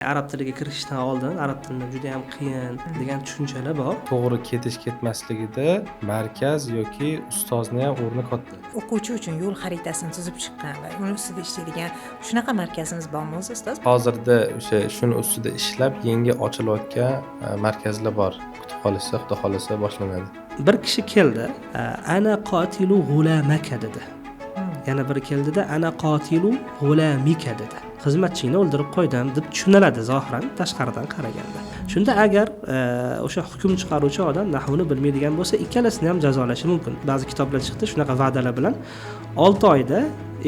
Arab tiliga kirishdan oldin arab tilini juda ham qiyin degan tushunchalar bor. To'g'ri ketish ketmasligida markaz yoki ustozni ham o'rni katta. O'quvchi uchun yo'l xaritasini tuzib chiqqan va uni ustida ishlaydigan shunaqa markazimiz bormi o'zi, ustoz? Hozirda o'sha shuni ustida ishlab yangi ochilayotgan markazlar bor. Kutib qolishsa, Xudo xolasa boshlanadi. Bir kishi keldi, ana qotilu g'ulamaka dedi. Yana biri keldida ana qotilu g'ulamika dedi. Xizmatchingni o'ldirib qo'ydim deb tushuniladi zohiran tashqaridan qaraganda. Shunda agar o'sha hukm chiqaruvchi odam nahvni bilmaydigan bo'lsa, ikkalasini ham jazolashi mumkin. Ba'zi kitoblar chiqdi shunaqa va'dalar bilan 6 oyda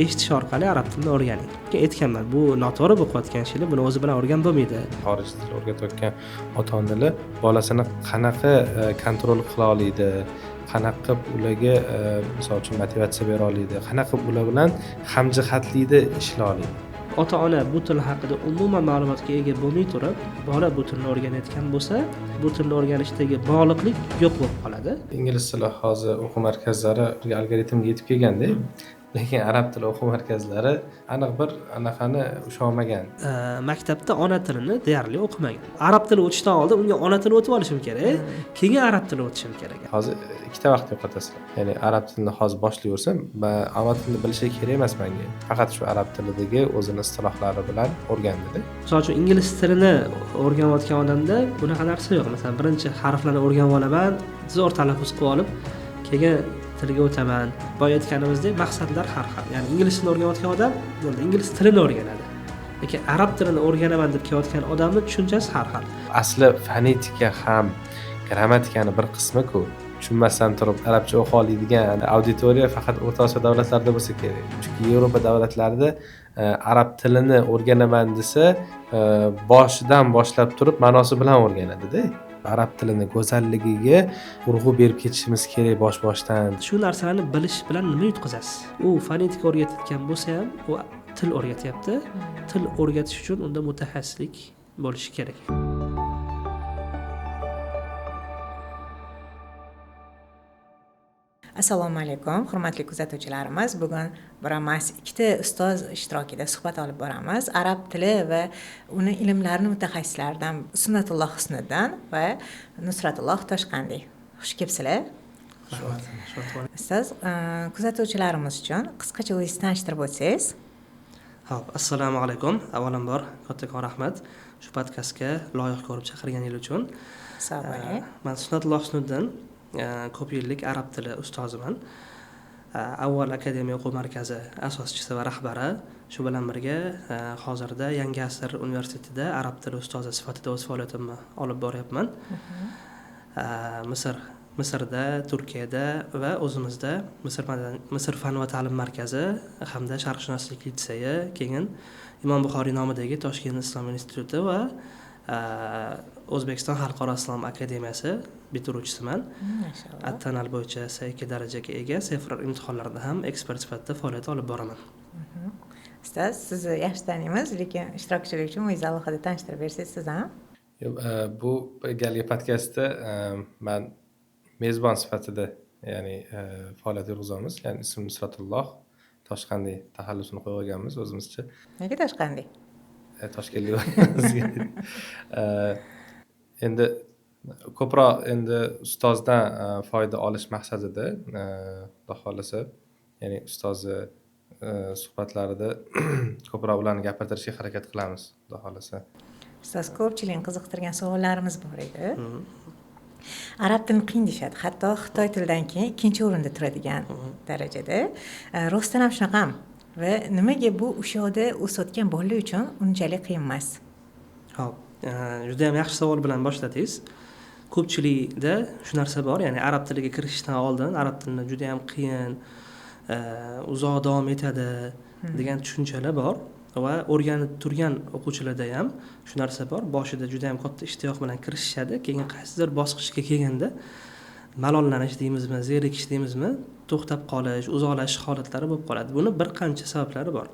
eshitish orqali arab tilini o'rganing. Aytganman, bu noto'g'ri bo'layotgan ishlar, buni o'zi bilan o'rgan bo'lmaydi. Xorij tili o'rgatayotgan ota-onalar bolasini qanaqa kontrol qila oladi, qanaqa qilib ularga misol uchun motivatsiya bera oladi, qanaqa qilib ular bilan hamjihatlikda ishlay oladi. Ota-ona bu til haqida umuman ma'lumotga ega bo'lmay turib, bola bu tilni o'rganayotgan bo'lsa, bu tilni o'rganishdagi bog'liqlik yo'q bo'lib qoladi. Ingliz tili hozir o'quv markazlari algoritmga yetib kelganda, lekin arab tili o'quv markazlari aniq bir anaqani usha olmagan. Maktabda ona tilini deyarli o'qimagan. Arab tili o'tishdan oldin unga ona tili o'tib olishim kerak, keyin arab tili o'tishim kerak. Hozir ikkita vaqt yo'qotasizlar. Ya'ni arab tilini hozir boshlayversam, ona tilini bilishi kerak emas menga. Faqat shu arab tilidagi o'zini istilohlari bilan o'rgandida. Misol uchun ingliz tilini o'rganayotgan odamda bunaqa narsa yo'q. Masalan, birinchi harflarni o'rganib olaman, zo'r talaffuz qilib olib, keyin tilga o'taman. Boya aytganimizdek, maqsadlar har xil. Ya'ni ingliz tilini o'rganayotgan odam bo'ldi, ingliz tilini o'rganadi. Lekin arab tilini o'rganaman deb kelayotgan odamning tushunchasi har xil. Asli fonetika ham grammatikani bir qismi-ku. Tushunmasdan turib arabcha o'qiy oladigan auditoriya faqat O'rta Osiyo davlatlarida bo'lsa kerak. Chunki Yevropa davlatlarida arab tilini o'rganaman desa, boshidan boshlab turib ma'nosi bilan o'rganadi-da. Arab tilini go'zalligiga urg'u berib ketishimiz kerak bosh-boshdan. Shu narsalarni bilish bilan nima yutqizasiz? U fonetika o'rgatayotgan bo'lsa ham, u til o'rgatyapti. Til o'rgatish uchun unda mutaxassislik bo'lishi kerak. Assalomu alaykum, hurmatli kuzatuvchilarimiz. Bugun bir emas ikkita ustoz ishtirokida suhbat olib boramiz. Arab tili va uni ilmlarini mutaxassislaridan Sunnatulloh Husniddin va Nusratulloh Toshqandiy. Xush kelibsizlar. Rahmat. Ustoz, kuzatuvchilarimiz uchun qisqacha o'zingizni tanishtirib o'tsangiz. Xo'p, assalomu alaykum. Avvalambor kattakon rahmat shu podkastga loyiq ko'rib chaqirganingiz uchun. Sog' bo'ling. Men Sunnatulloh Husniddin, ko'p yillik arab tili ustoziman. Avval akademiya o'quv markazi asoschisi va rahbari, shu bilan birga hozirda Yangi asr universitetida arab tili ustozi sifatida o'z faoliyatimni olib boryapman. Misrda, Turkiyada va o'zimizda Misr fan va ta'lim markazi hamda Sharqshunoslik litseyi, keyin Imom Buxoriy nomidagi Toshkent Islom instituti va O'zbekiston Xalqaro Islom akademiyasi bitiruvchisiman. At-Tanal bo'yicha C2 darajaga ega, sefr imtihonlarida ham ekspert sifatida faoliyat olib boraman. Ustoz, sizni yaxshi taniymiz, lekin ishtirokchilar uchun o'zingizni alohida tanishtirib bersangiz siz ham. Yo'q, bu galgi podkastda men mezbon sifatida, ya'ni faoliyat yurg'izamiz. Ya'ni ismim Nusratulloh Toshqandiy taxallusini qo'yib olganmiz o'zimizcha. Nega Toshqandiy? Toshkentlik bo'lganimizga. Endi ko'proq endi ustozdan foyda olish maqsadida, Xudo xolasa, ya'ni ustozi suhbatlarida ko'proq ularni gapirtirishga harakat qilamiz, Xudo xolasa. Ustoz, ko'pchilikni qiziqtirgan savollarimiz bor edi. Arab tilini qiyin deyishadi, hatto xitoy tilidan keyin ikkinchi o'rinda turadigan darajada. Rostdan ham shunaqami? Va nimaga bu o'sha yerda o'sayotgan bolalar uchun unchalik qiyin emas? Xo'p, juda ham yaxshi savol bilan boshladingiz. Ko'pchilikda shu narsa bor, ya'ni arab tiliga kirishdan oldin arab tilini juda ham qiyin, uzoq davom etadi degan tushunchalar bor va o'rganib turgan o'quvchilarda ham shu narsa bor. Boshida juda ham katta ishtiyoq bilan kirishishadi, keyin qaysidir bosqichga kelganda malollanish deymizmi, zerikish deymizmi, to'xtab qolish, uzoqlashish holatlari bo'lib qoladi. Buni bir qancha sabablari bor.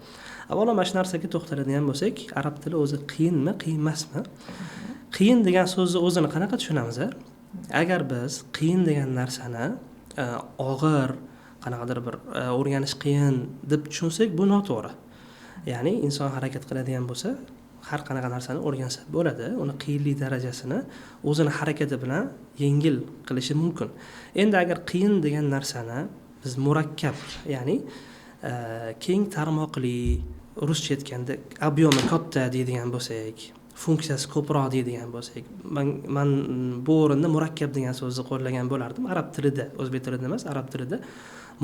Avvalo mana shu narsaga to'xtaladigan bo'lsak, arab tili o'zi qiyinmi, qiyin emasmi? Qiyin degan so'zni o'zini qanaqa tushunamiz? Agar biz qiyin degan narsani og'ir, qanaqadir bir o'rganish qiyin deb tushunsak, bu noto'g'ri. Ya'ni inson harakat qiladigan bo'lsa, Har qanaqa narsani o'rgansa bo'ladi, uni qiyinlik darajasini o'zini harakati bilan yengil qilishi mumkin. Endi agar qiyin degan narsani biz murakkab, ya'ni keng tarmoqli, ruscha aytganda объемi katta deydigan bo'lsak, funksiyasi ko'proq deydigan bo'lsak, man bu o'rinda murakkab degan so'zni qo'llagan bo'lardim. Arab tilida, o'zbek tilida emas, arab tilida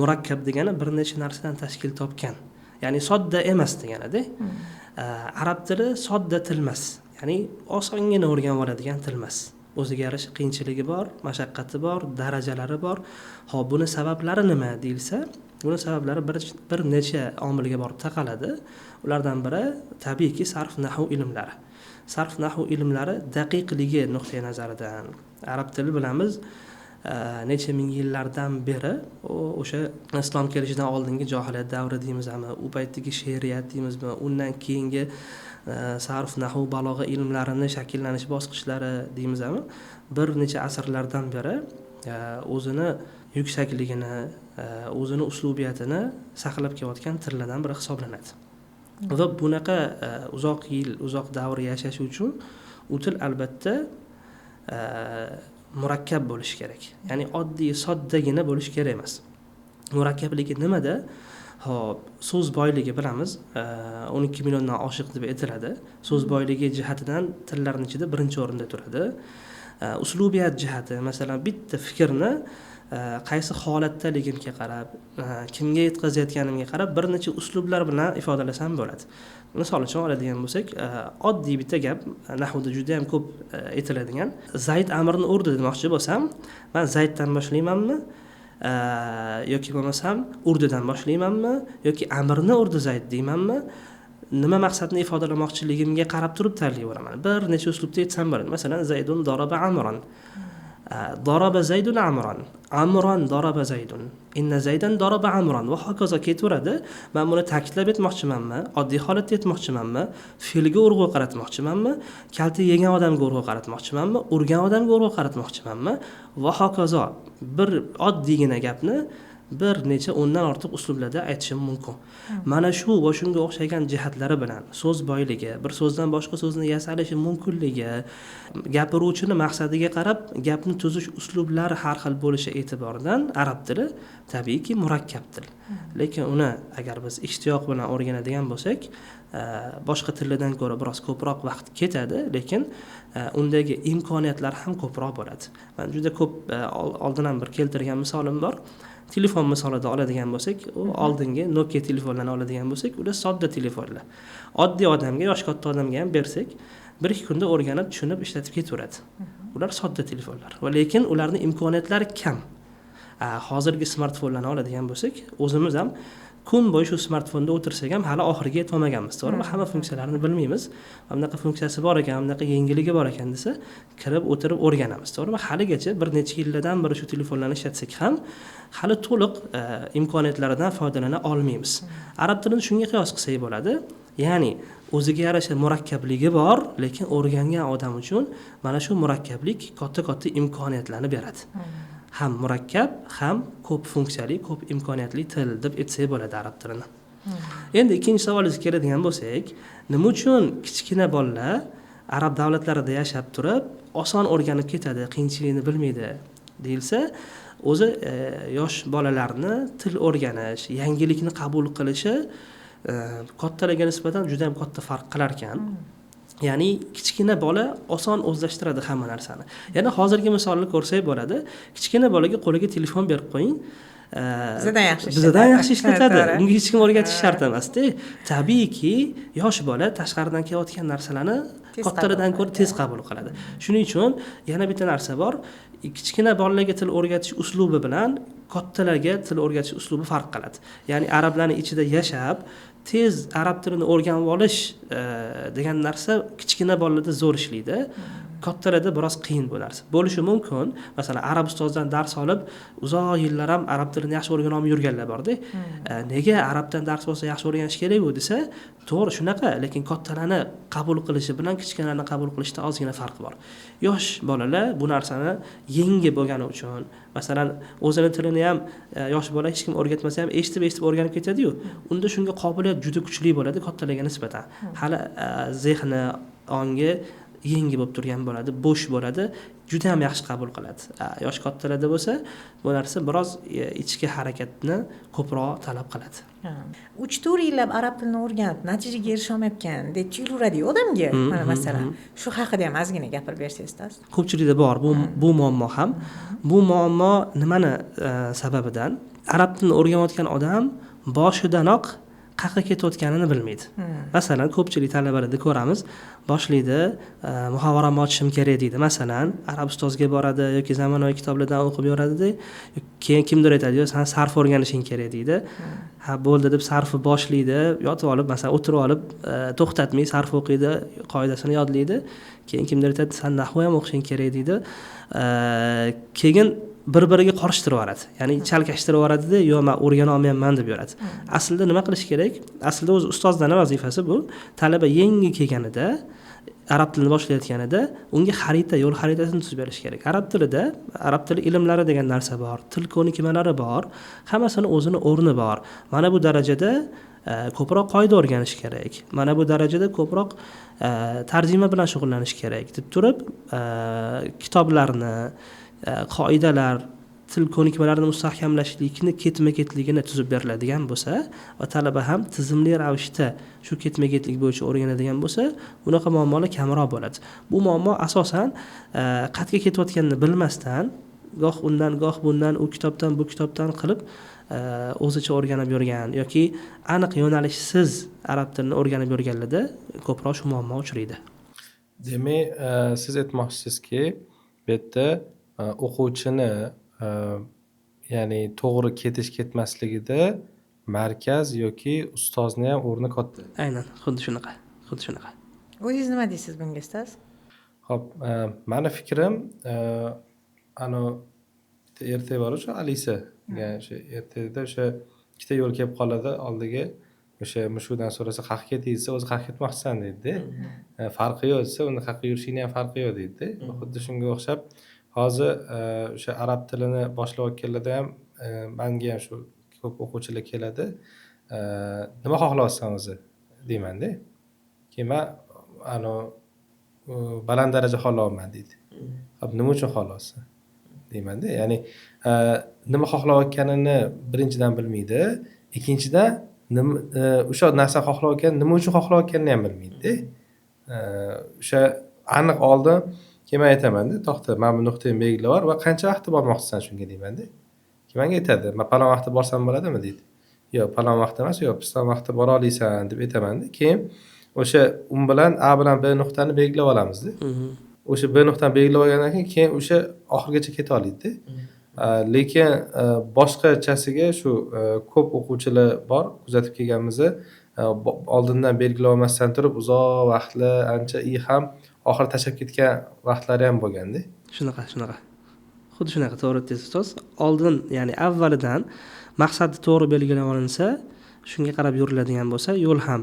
murakkab degani bir necha narsadan tashkil topgan, ya'ni sodda emas deganida. Arab tili sodda til emas, ya'ni osongina o'rganib oladigan til emas. O'ziga yarasha qiyinchiligi bor, mashaqqati bor, darajalari bor. Xo'p, buni sabablari nima deyilsa, buni sabablari bir necha omilga borib taqaladi. Ulardan biri tabiiyki sarf nahv ilmlari. Sarf nahv ilmlari daqiqligi nuqtai nazaridan arab tili bilamiz necha ming yillardan beri o'sha islom kelishidan oldingi johiliyat davri deymizmi, u paytdagi she'riyat deymizmi, undan keyingi sarf nahv balog'a ilmlarini shakllanish bosqichlari deymizmi, bir necha asrlardan beri o'zini yuksakligini, o'zini uslubiyatini saqlab kelayotgan tillardan biri hisoblanadi. Va bunaqa uzoq yil, uzoq davr yashashi uchun u til albatta murakkab bo'lishi kerak. Ya'ni oddiy, soddagina bo'lishi kerak emas. Murakkabligi nimada? Xo'p, so'z boyligi bilamiz, 12 milliondan oshiq deb aytiladi. So'z boyligi jihatidan tillarning ichida birinchi o'rinda turadi. Uslubiyat jihati, masalan, bitta fikrni qaysi holatdaligimga qarab, kimga yetkazayotganimga qarab bir necha uslublar bilan ifodalasam bo'ladi. Misol uchun oladigan bo'lsak, oddiy bitta gap, nahvda juda ham ko'p aytiladigan, Zayd Amrni urdi demoqchi bo'lsam, men Zayddan boshlaymanmi yoki bo'lmasam urdidan boshlaymanmi yoki Amrni urdi Zayd deymanmi? Nima maqsadni ifodalamoqchiligimga qarab turib tanlayveraman. Bir necha uslubda aytsam bo'ladi. Masalan, Zaydun daraba Amran. Daraba Zaydun Amran. Amran daraba Zaydun. Inna Zaydan daraba Amran va hokazo ketaveradi. Men buni ta'kidlab aytmoqchimanmi, oddiy holatda aytmoqchimanmi, fe'lga urg'u qaratmoqchimanmi, kalta yegan odamga urg'u qaratmoqchimanmi, urgan odamga urg'u qaratmoqchimanmi va hokazo. Bir oddiygina gapni bir necha o'ndan ortiq uslublarda aytishim mumkin. Mana shu va shunga o'xshagan jihatlari bilan so'z boyligi, bir so'zdan boshqa so'zni yasalishi mumkinligi, gapiruvchini maqsadiga qarab gapni tuzish uslublari har xil bo'lishi e'tiboridan arab tili tabiiyki murakkab til. Lekin uni agar biz ishtiyoq bilan o'rganadigan bo'lsak, boshqa tillardan ko'ra biroz ko'proq vaqt ketadi, lekin undagi imkoniyatlar ham ko'proq bo'ladi. Men juda ko'p oldin ham bir keltirgan misolim bor. Telefon misolida oladigan bo'lsak, u oldingi Nokia telefonlarni oladigan bo'lsak, ular sodda telefonlar. Oddiy odamga, yoshi katta odamga ham bersak, bir ikki kunda o'rganib, tushunib, ishlatib ketaveradi. Ular sodda telefonlar. Va lekin ularning imkoniyatlari kam. Hozirgi smartfonlarni oladigan bo'lsak, o'zimiz ham kun bo'yi shu smartfonda o'tirsak ham hali oxiriga yetolmaganmiz, to'g'rimi? Hamma funksiyalarini bilmaymiz. Mana bunaqa funksiyasi bor ekan, bunaqa yengilligi bor ekan desa, kirib o'tirib o'rganamiz, to'g'rimi? Haligacha bir necha yillardan beri shu telefonlarni ishlatsak ham hali to'liq imkoniyatlaridan foydalana olmaymiz. Arab tilini shunga qiyos qilsak bo'ladi. Ya'ni o'ziga yarasha murakkabligi bor, lekin o'rgangan odam uchun mana shu murakkablik katta-katta imkoniyatlarni beradi. Ham murakkab, ham ko'p funksiyali, ko'p imkoniyatli til deb aytsak bo'ladi arab tilini. Endi ikkinchi savolingizga keladigan bo'lsak, nima uchun kichkina bolalar arab davlatlarida yashab turib oson o'rganib ketadi, qiyinchilikni bilmaydi deyilsa, o'zi yosh bolalarni til o'rganish, yangilikni qabul qilishi kattalarga nisbatan juda ham katta farq qilar ekan. Ya'ni kichkina bola oson o'zlashtiradi hamma narsani. Yana hozirgi misolni ko'rsak bo'ladi. Kichkina bolaga qo'liga telefon berib qo'ying, Bizadan yaxshi ishlatadi. Unga hech kim o'rgatish shart emas-da. Tabiiyki, yosh bola tashqaridan kelayotgan narsalarni kattalardan ko'ra tez qabul qiladi. Shuning uchun yana bitta narsa bor. Kichkina bolalarga til o'rgatish uslubi bilan kattalarga til o'rgatish uslubi farq qiladi. Ya'ni arablarning ichida yashab tez arab tilini o'rganib olish degan narsa kichkina bolalarda zo'r ishlaydi. Kattalarda biroz qiyin bu narsa bo'lishi mumkin. Masalan, arab ustozidan dars olib uzoq yillar ham arab tilini yaxshi o'rgana olmay yurganlar borda. Nega arabdan dars olsa yaxshi o'rganish kerak u desa, to'g'ri shunaqa, lekin kattalarni qabul qilishi bilan kichkinalarni qabul qilishda ozgina farq bor. Yosh bolalar bu narsani yengi bo'lgani uchun, masalan, o'zini tilini ham yosh bola hech kim o'rgatmasa ham eshitib eshitib o'rganib ketadi-yu. Unda shunga qobiliyat juda kuchli bo'ladi kattalarga nisbatan. Hali zehni, ongi yengi bo'lib turgan bo'ladi, bo'sh bo'ladi, juda ham yaxshi qabul qiladi. Yosh kattalarda bo'lsa, bu narsa biroz ichki harakatni ko'proq talab qiladi. 3-4 yillab arab tilini o'rganib, natijaga erisha olmayotgan deb tuyulaveradi-yu odamga. Mana masalan, shu haqida ham ozgina gapirib bersangiz, ustoz. Ko'pchilikda bor bu muammo ham. Bu muammo nimani sababidan? Arab tilini o'rganayotgan odam boshidanoq qayerga ketayotganini bilmaydi. Masalan, ko'pchilik talabalarda ko'ramiz, boshlaydi, muhovaramni ochishim kerak deydi. Masalan, arab ustozga boradi yoki zamonaviy kitoblardan o'qib yuradida, keyin kimdir aytadi, "Yo, sen sarf o'rganishing kerak" deydi. Ha, bo'ldi deb sarfni boshlaydi, yotib olib, masalan, o'tirib olib, to'xtatmay sarf o'qiydi, qoidasini yodlaydi. Keyin kimdir aytadi, "Sen nahv ham o'qishing kerak" deydi. Keyin bir-biriga qorishtirib yuboradi. Ya'ni chalkashtirib yuboradida, yo'q, men o'rgana olmayapman deb yuradi. Aslida nima qilish kerak? Aslida o'zi ustozdan vazifasi bu. Talaba yangi kelganida, arab tilini boshlayotganida unga xarita, yo'l xaritasini tuzib berish kerak. Arab tilida, arab tili ilmlari degan narsa bor, til ko'nikmalari bor, hammasini o'zini o'rni bor. Mana bu darajada ko'proq qoida o'rganish kerak. Mana bu darajada ko'proq tarjima bilan shug'ullanish kerak deb turib, kitoblarni, qoidalar, til ko'nikmalarini mustahkamlashlikni ketma-ketligini tuzib beriladigan bo'lsa va talaba ham tizimli ravishda shu ketma-ketlik bo'yicha o'rganadigan bo'lsa, bunaqa muammolar kamroq bo'ladi. Bu muammo asosan qayerga ketayotganini bilmasdan, goh undan, goh bundan, u kitobdan, bu kitobdan qilib o'zicha o'rganib yurgan yoki aniq yo'nalishsiz arab tilini o'rganib yurganlarda ko'proq shu muammo uchraydi. Demak, siz aytmoqchisizki, bu yerda o'quvchini ya'ni to'g'ri ketish ketmasligida markaz yoki ustozni ham o'rni katta. Aynan, xuddi shunaqa, xuddi shunaqa. O'zingiz nima deysiz bunga, ustoz? Xo'p, mani fikrim, ana bitta ertak bor o'sha Alisa degan, o'sha ertakda o'sha ikkita yo'l kelib qoladi oldiga, o'sha mushukdan so'rasa qayerga ketdingiz desa, o'zi qayerga ketmoqchisan deydida. Farqi yo'q desa, unda qayerga yurishingni ham farqi yo'q deydida. Xuddi shunga o'xshab hozir o'sha arab tilini boshlayotganlarda ham manga ham shu ko'p o'quvchilar keladi. Nima xohlayapsan o'zi deymanda. Keyin man ana baland daraja xohlayapman deydi. Hop, nima uchun xohlayapsan deymanda. Ya'ni nima xohlayotganini birinchidan bilmaydi, ikkinchidan nima o'sha narsa xohlayotgan, nima uchun xohlayotganini ham bilmaydida. O'sha aniq oldin keyin men aytamanda, to'xta, mana bu nuqtani belgilab bor va qancha vaqtda bormoqchisan shunga deymanda. Keyin menga aytadi, men falon vaqtda borsam bo'ladimi deydi. Yo'q, falon vaqtda emas, yo'q, piston vaqtda bora olasan deb aytamanda. Keyin o'sha un bilan A bilan B nuqtani belgilab olamizda. O'sha B nuqtani belgilab olgandan keyin o'sha oxirigacha keta oladida. Lekin boshqachasiga shu ko'p o'quvchilar bor, kuzatib kelganmiz, oldindan belgilab olmasdan turib uzoq vaqtlar ancha ham oxiri tashlab ketgan vaqtlari ham bo'lganda. Shunaqa, shunaqa. Xuddi shunaqa, to'g'ri aytdingiz ustoz. Oldin, ya'ni avvalidan maqsadni to'g'ri belgilab olinsa, shunga qarab yuriladigan bo'lsa, yo'l ham,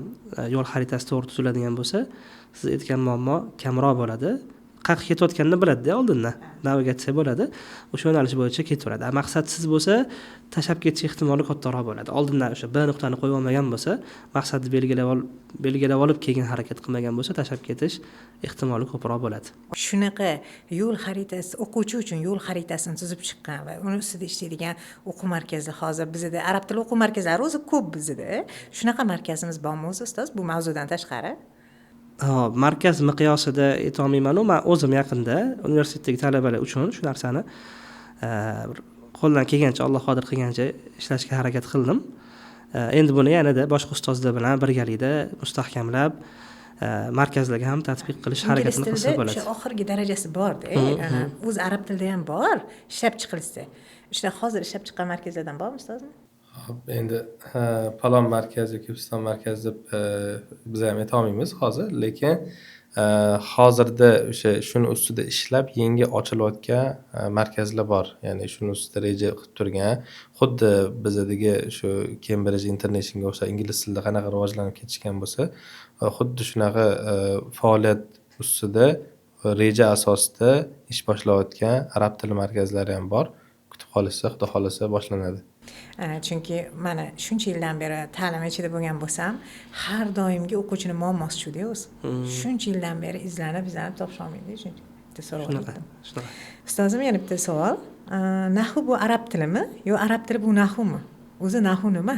yo'l xaritasi to'g'ri tuziladigan bo'lsa, siz aytgan muammo kamroq bo'ladi. Qayerga ketayotganini biladi-da oldindan. Navigatsiya bo'ladi. O'sha yo'nalish bo'yicha ketaveradi. Maqsadsiz bo'lsa, tashlab ketish ehtimoli kattaroq bo'ladi. Oldindan o'sha B nuqtani qo'yib olmagan bo'lsa, maqsadni belgilab olib keyin harakat qilmagan bo'lsa, tashlab ketish ehtimoli ko'proq bo'ladi. Shunaqa yo'l xaritasi, o'quvchi uchun yo'l xaritasini tuzib chiqqan va uni ustida ishlaydigan o'quv markazi hozir bizda arab tili o'quv markazlari o'zi ko'p bizda. Shunaqa markazimiz bormi o'zi ustoz, bu mavzudan tashqari? Hop, markaz miqyosida aytolmayman-u, men o'zim yaqinda universitetdagi talabalar uchun shu narsani bir qo'ldan kelgancha, Alloh qodir qilgancha ishlashga harakat qildim. Endi buni yanada boshqa ustozlar bilan birgalikda mustahkamlab, markazlarga ham tatbiq qilish harakatini qilsa bo'ladi. O'sha oxirgi darajasi bor-da, o'zi arab tilida ham bor, ishlab chiqilsa. O'sha hozir ishlab chiqqan markazlardan bormi ustozmi? Hop, endi falon markaz yoki piston markaz deb biz ham ayta olmaymiz hozir, lekin Hozirda o'sha shuni ustida ishlab yangi ochilayotgan markazlar bor, ya'ni shuni ustida reja qilib turgan, xuddi bizadagi shu Cambridge Internationalga o'xshab ingliz tilida qanaqa rivojlanib ketishgan bo'lsa, xuddi shunaqa faoliyat ustida reja asosida ish boshlayotgan arab tili markazlari ham bor. Kutib qolishsa, xudo xohlasa boshlanadi. Chunki mana shuncha yildan beri ta'lim ichida bo'lgan bo'lsam, har doimgi o'quvchini muammosi shu-da o'zi. Shuncha yildan beri izlanib topisholmaydi. Shuncha bitta so'rab oldim. Ustozim, yana bitta savol. Nahu bu arab tilimi yo arab tili bu nahumi? O'zi nahu nima?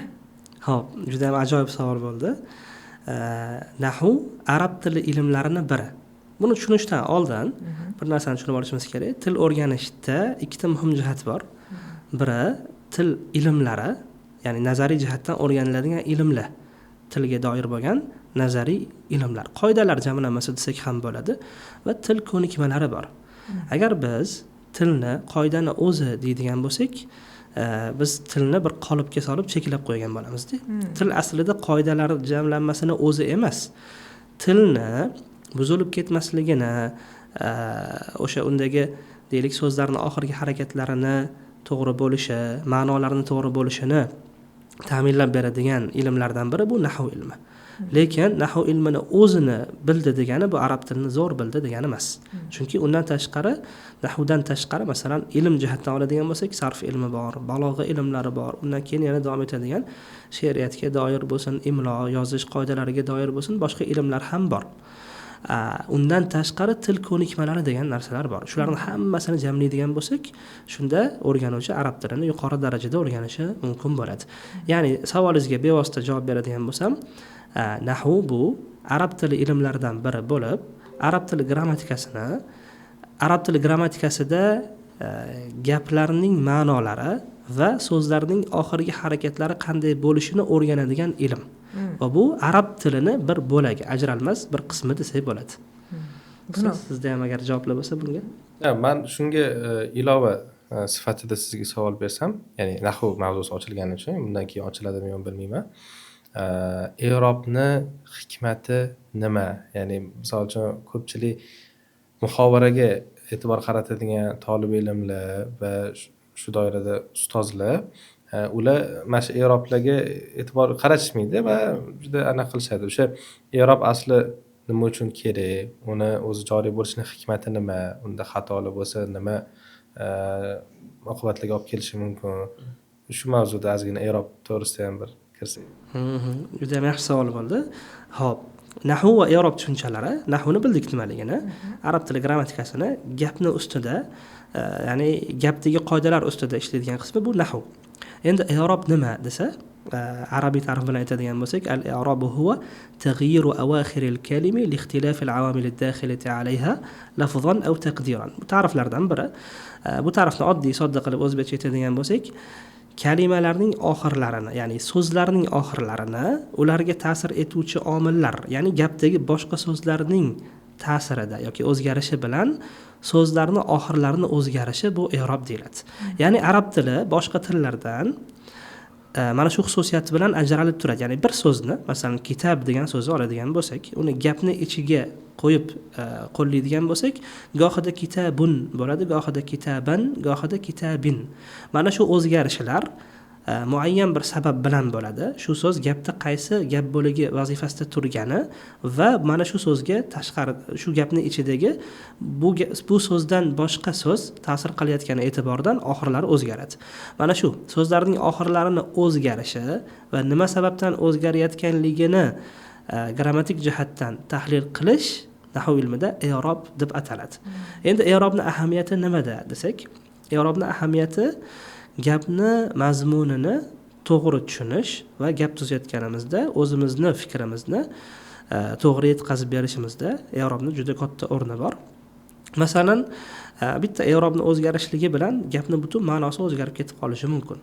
Xo'p, juda ham ajoyib savol bo'ldi. Nahu arab tili ilmlarini biri. Buni tushunishdan oldin bir narsani tushunib olishimiz kerak. Til o'rganishda ikkita muhim jihat bor. Biri til ilmlari, ya'ni nazariy jihatdan o'rganiladigan ilmlar, tilga doir bo'lgan nazariy ilmlar, qoidalar jamlanmasi desak ham bo'ladi, va til ko'nikmalari bor. Agar biz tilni qoidani o'zi deydigan bo'lsak, biz tilni bir qolipga solib cheklab qo'ygan bo'lamizda. Til aslida qoidalar jamlanmasini o'zi emas. Tilni buzilib ketmasligini, o'sha undagi deylik so'zlarning oxirgi harakatlarini to'g'ri bo'lishi, ma'nolarini to'g'ri bo'lishini ta'minlab beradigan ilmlardan biri bu nahu ilmi. Lekin nahu ilmini o'zini bildi degani bu arab tilini zo'r bildi degani emas. Chunki undan tashqari, nahudan tashqari, masalan, ilm jihatdan oladigan bo'lsak, sarf ilmi bor, balog'a ilmlari bor, undan keyin yana davom etadigan she'riyatga doir bo'lsin, imlo, yozish qoidalariga doir bo'lsin, boshqa ilmlar ham bor. Undan tashqari til ko'nikmalari degan narsalar bor. Shularning hammasini jamlaydigan bo'lsak, shunda o'rganuvchi arab tilini yuqori darajada o'rganishi mumkin bo'ladi. Ya'ni savolingizga bevosita javob beradigan bo'lsam, nahu bu arab tili ilmlaridan biri bo'lib, arab tili grammatikasini, arab tili grammatikasida gaplarning ma'nolari va so'zlarning oxirgi harakatlari qanday bo'lishini o'rganadigan ilm. Va bu arab tilini bir bo'lagi, ajralmas bir qismi desak bo'ladi. Buni sizda ham agar javoblar bo'lsa bunga. Men shunga ilova sifatida sizga savol bersam, ya'ni nahu mavzusi ochilgani uchun, bundan keyin ochiladimi yo'qmi bilmayman. I'robni hikmati nima? Ya'ni misol uchun ko'pchilik muhovaraga e'tibor qaratadigan tolib ilmlar va shu doirada ustozlar, ular mana shu i'roblarga e'tibor qaratishmaydi va juda anaqa qilishadi. O'sha i'rob asli nima uchun kerak, uni o'zi joriy bo'lishining hikmati nima, unda xatolar bo'lsa nima oqibatlarga olib kelishi mumkin? Shu mavzuda ozgina i'rob to'g'risida ham bir kirsak. Juda ham yaxshi savol bo'ldi. Xo'p, nahu va i'rob tushunchalari, nahuni bildik nimaligini, arab tili grammatikasini gapni ustida, ya'ni gapdagi qoidalar ustida ishlaydigan qismi bu nahu. Endi i'rob nima desa, arabiy ta'rif bilan aytadigan bo'lsak, al-i'robu huwa taghyiru awakhiril kalimi li ikhtilafil awamil ad-dakhilati alayha lafzan aw taqdiran. Bu ta'riflardan biri. Bu ta'rifni oddiy sodda qilib o'zbekcha aytadigan bo'lsak, kalimalarning oxirlarini, ya'ni so'zlarning oxirlarini ularga ta'sir etuvchi omillar, ya'ni gapdagi boshqa so'zlarning ta'sirida yoki o'zgarishi bilan so'zlarni oxirlarini o'zgarishi bu i'rob deyiladi. Ya'ni arab tili boshqa tillardan mana shu xususiyati bilan ajralib turadi. Ya'ni bir so'zni, masalan, kitob degan so'zni oladigan bo'lsak, uni gapni ichiga qo'yib qo'llaydigan bo'lsak, gohida kitabun bo'ladi, gohida kitaban, gohida kitabin. Mana shu o'zgarishlar muayyan bir sabab bilan bo'ladi. Shu so'z gapda qaysi gap bo'ligi vazifasida turgani va mana shu so'zga tashqari, shu gapni ichidagi bu so'zdan boshqa so'z ta'sir qilayotgani e'tiboridan oxirlari o'zgaradi. Mana shu so'zlarning oxirlarini o'zgarishi va nima sababdan o'zgarayotganligini grammatik jihatdan tahlil qilish nahu ilmida i'rob deb ataladi. Endi i'robning ahamiyati nimada desak, i'robning ahamiyati gapni mazmunini to'g'ri tushunish va gap tuzayotganimizda o'zimizni fikrimizni to'g'ri yetkazib berishimizda i'robning juda katta o'rni bor. Masalan, bitta i'robning o'zgarishligi bilan gapning butun ma'nosi o'zgarib ketib qolishi mumkin.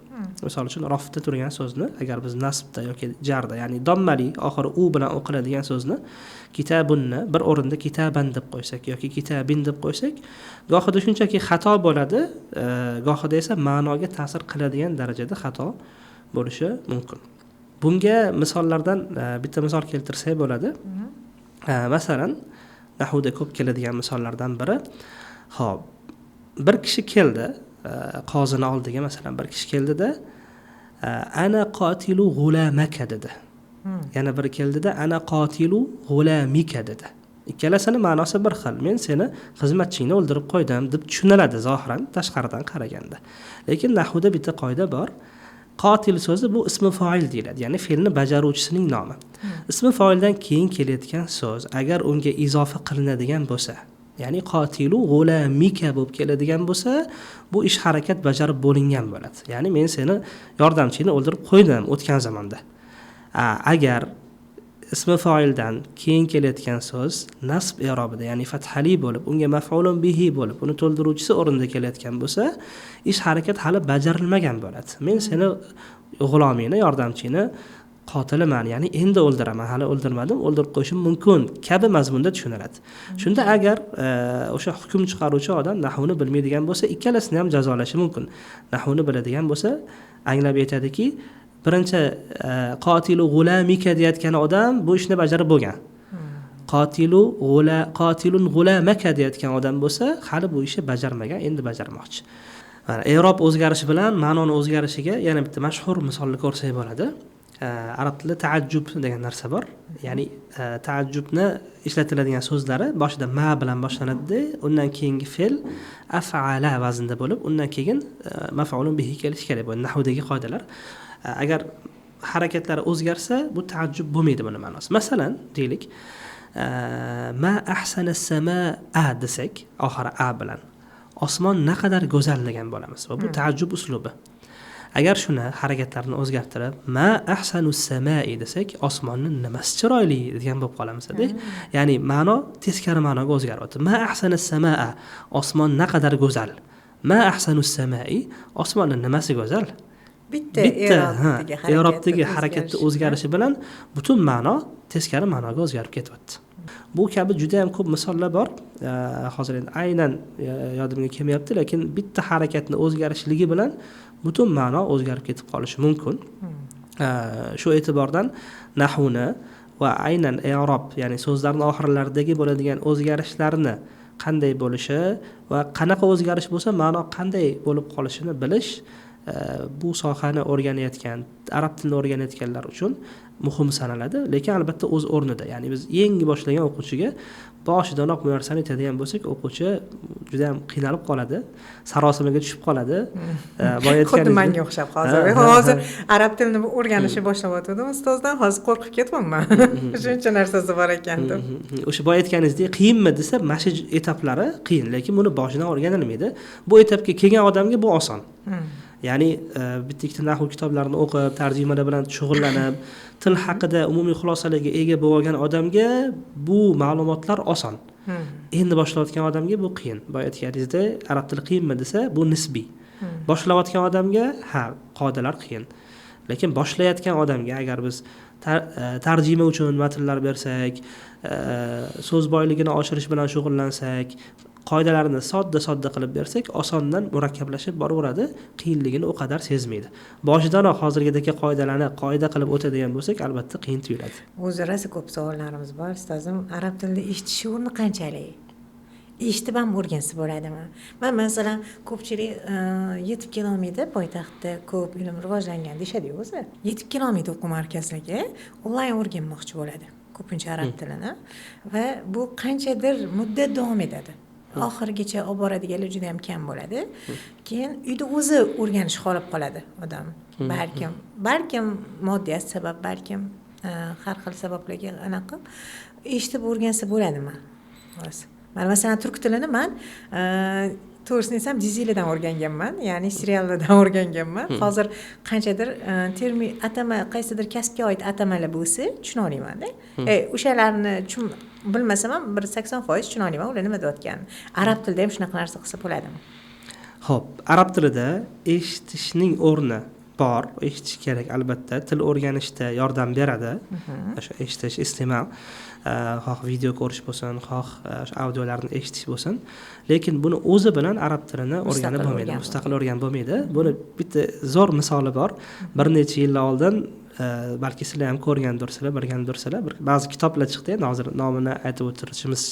Misol uchun, rofda turgan so'zni agar biz nasbda yoki jarda, ya'ni dommali oxiri u bilan o'qiladigan so'zni kitabunni bir o'rinda kitaban deb qo'ysak yoki kitabin deb qo'ysak, gohida shunchaki xato bo'ladi, gohida esa ma'noga ta'sir qiladigan darajada xato bo'lishi mumkin. Bunga misollardan bitta misol keltirsak bo'ladi. Masalan, Nahvda ko'p keladigan misollardan biri. Xo'p, bir kishi keldi, qozini oldiga masalan bir kishi keldida, ana qotilu g'ulamaka dedi. Yana biri keldida, ana qotilu g'ulamika dedi. Ikkalasini ma'nosi bir xil. Men seni xizmatchingni o'ldirib qo'ydim deb tushuniladi zohiran tashqaridan qaraganda. Lekin nahvda bitta qoida bor. Qotil so'zi bu ismi foil deyiladi, ya'ni fe'lni bajaruvchisining nomi. Ismi foildan keyin kelayotgan so'z agar unga izofa qilinadigan bo'lsa, ya'ni qotilu g'ulamika bo'lib keladigan bo'lsa, bu ish harakat bajarib bo'lingan bo'ladi. Ya'ni men seni yordamchingni o'ldirib qo'ydim o'tgan zamonda. Agar ismi foildan keyin kelayotgan so'z nasb i'robida, ya'ni fathali bo'lib, unga maf'ulun bihi bo'lib, uni to'ldiruvchisi o'rnida kelayotgan bo'lsa, ish harakat hali bajarilmagan bo'ladi. Men seni g'ulomingni, yordamchingni qotiliman, ya'ni endi o'ldiraman, hali o'ldirmadim, o'ldirib qo'yishim mumkin kabi mazmunda tushuniladi. Shunda agar o'sha hukm chiqaruvchi odam nahvni bilmaydigan bo'lsa, ikkalasini ham jazolashi mumkin. Nahvni biladigan bo'lsa, anglab yetadiki, birinchi qotilu g'ulamika deyotgan odam bu ishni bajarib bo'lgan. Qotilu g'ula qotilun g'ulamaka deyotgan odam bo'lsa, hali bu ishni bajarmagan, endi bajarmoqchi. Mana i'rob o'zgarishi bilan ma'noni o'zgarishiga yana bitta mashhur misolni ko'rsak bo'ladi. Arab tilida taajjub degan narsa bor. Ya'ni taajjubni ishlatiladigan so'zlari boshida ma bilan boshlanadi, undan keyingi fe'l af'ala vaznida bo'lib, undan keyin maf'ulun bihi kelishi kerak. Bu nahvdagi qoidalar. Agar harakatlari o'zgarsa, bu taajjub bo'lmaydi buni ma'nosi. Masalan, deylik, ma ahsana samaa desak, oxiri a bilan osmon naqadar go'zal degan bo'lamiz. Va bu taajjub uslubi. Agar shuni harakatlarni o'zgartirib, ma ahsanu samai desak, osmonni nimasi chiroyli degan bo'lib qolamiz-da. Ya'ni ma'no teskari ma'noga o'zgaryapti. Ma ahsana samaa, osmon naqadar go'zal. Ma ahsanu samai, osmonni nimasi go'zal? Bitta i'robdagi harakatni o'zgarishi bilan butun ma'no teskari ma'noga o'zgarib ketyapti. Bu kabi juda ham ko'p misollar bor. Hozir endi aynan yodimga kelmayapti, lekin bitta harakatni o'zgarishligi bilan butun ma'no o'zgarib ketib qolishi mumkin. Shu e'tibordan nahvni va aynan i'rob, ya'ni so'zlarning oxirlaridagi bo'ladigan o'zgarishlarni qanday bo'lishi va qanaqa o'zgarish bo'lsa ma'no qanday bo'lib qolishini bilish bu sohani o'rganayotgan, arab tilini o'rganayotganlar uchun muhim sanaladi, lekin albatta o'z o'rnida. Ya'ni biz yangi boshlagan o'quvchiga boshidanoq bu narsani aytadigan bo'lsak, o'quvchi juda ham qiynalib qoladi, sarosimaga tushib qoladi. Xuddi menga o'xshab hozir. Hozir arab tilini o'rganishni boshlayotgandim ustozdan, hozir qo'rqib ketyapman. Shuncha narsasi bor ekan deb. O'sha boya aytganingizdek, qiyinmi desa, mana shu etaplari qiyin, lekin buni boshidan o'rganilmaydi. Bu etapga kelgan odamga bu oson. Ya'ni bitta ikkita nahv kitoblarini o'qib, tarjimalar bilan shug'ullanib, til haqida umumiy xulosalarga ega bo'lgan odamga bu ma'lumotlar oson. Endi boshlayotgan odamga bu qiyin. Boya aytganingizdek, arab tili qiyinmi desa, bu nisbiy. Boshlayotgan odamga ha, qoidalar qiyin. Lekin boshlayotgan odamga agar biz tarjima uchun matnlar bersak, so'z boyligini oshirish bilan shug'ullansak, qoidalarni sodda-sodda qilib bersak, osondan murakkablashib boraveradi, qiyinligini u qadar sezmaydi. Boshidanoq hozirgidagi qoidalarni qoida qilib o'tadigan bo'lsak, albatta qiyin tuyuladi. O'zi rosa ko'p savollarimiz bor, ustozim. Arab tilida eshitish o'rni qanchalik? Eshitib ham o'rgansa bo'ladimi? Man masalan, ko'pchilik yetib kelolmaydi, poytaxtda ko'p ilm rivojlangan deyishadi-yu o'zi. Yetib kelolmaydi o'quv markazlariga, onlayn o'rganmoqchi bo'ladi ko'pincha arab tilini va bu qanchadir muddat davom etadi. Oxirigacha olib boradiganlar juda ham kam bo'ladi. Keyin uyda o'zi o'rganish xohlab qoladi odam. Balkim moddiyat sabab, balkim har xil sabablarga anaqa eshitib o'rgansa bo'ladimi? Mana masalan turk tilini man to'g'risini aytsam dizilardan o'rganganman, ya'ni seriallardan o'rganganman. Hozir qanchadir termin atama, qaysidir kasbga oid atamalar bo'lsa tushuna olmayman-da. O'shalarni bilmasam ham bir 80% tushuna olmayman ular nima deyotganini. Arab tilida ham shunaqa narsa qilsa bo'ladimi? Xo'p, arab tilida eshitishning o'rni bor, eshitish kerak albatta. Til o'rganishda yordam beradi. O'sha eshitish, iste'mol. Xoh video ko'rish bo'lsin, xoh audiolarni eshitish bo'lsin, lekin buni o'zi bilan arab tilini o'rganib bo'lmaydi, mustaqil o'rganib bo'lmaydi. Buni bitta zo'r misoli bor. Bir necha yil oldin, balki sizlar ham ko'rgandirsizlar, bilgandirsizlar, ba'zi kitoblar chiqdi. Endi hozir nomini aytib o'tirishimiz,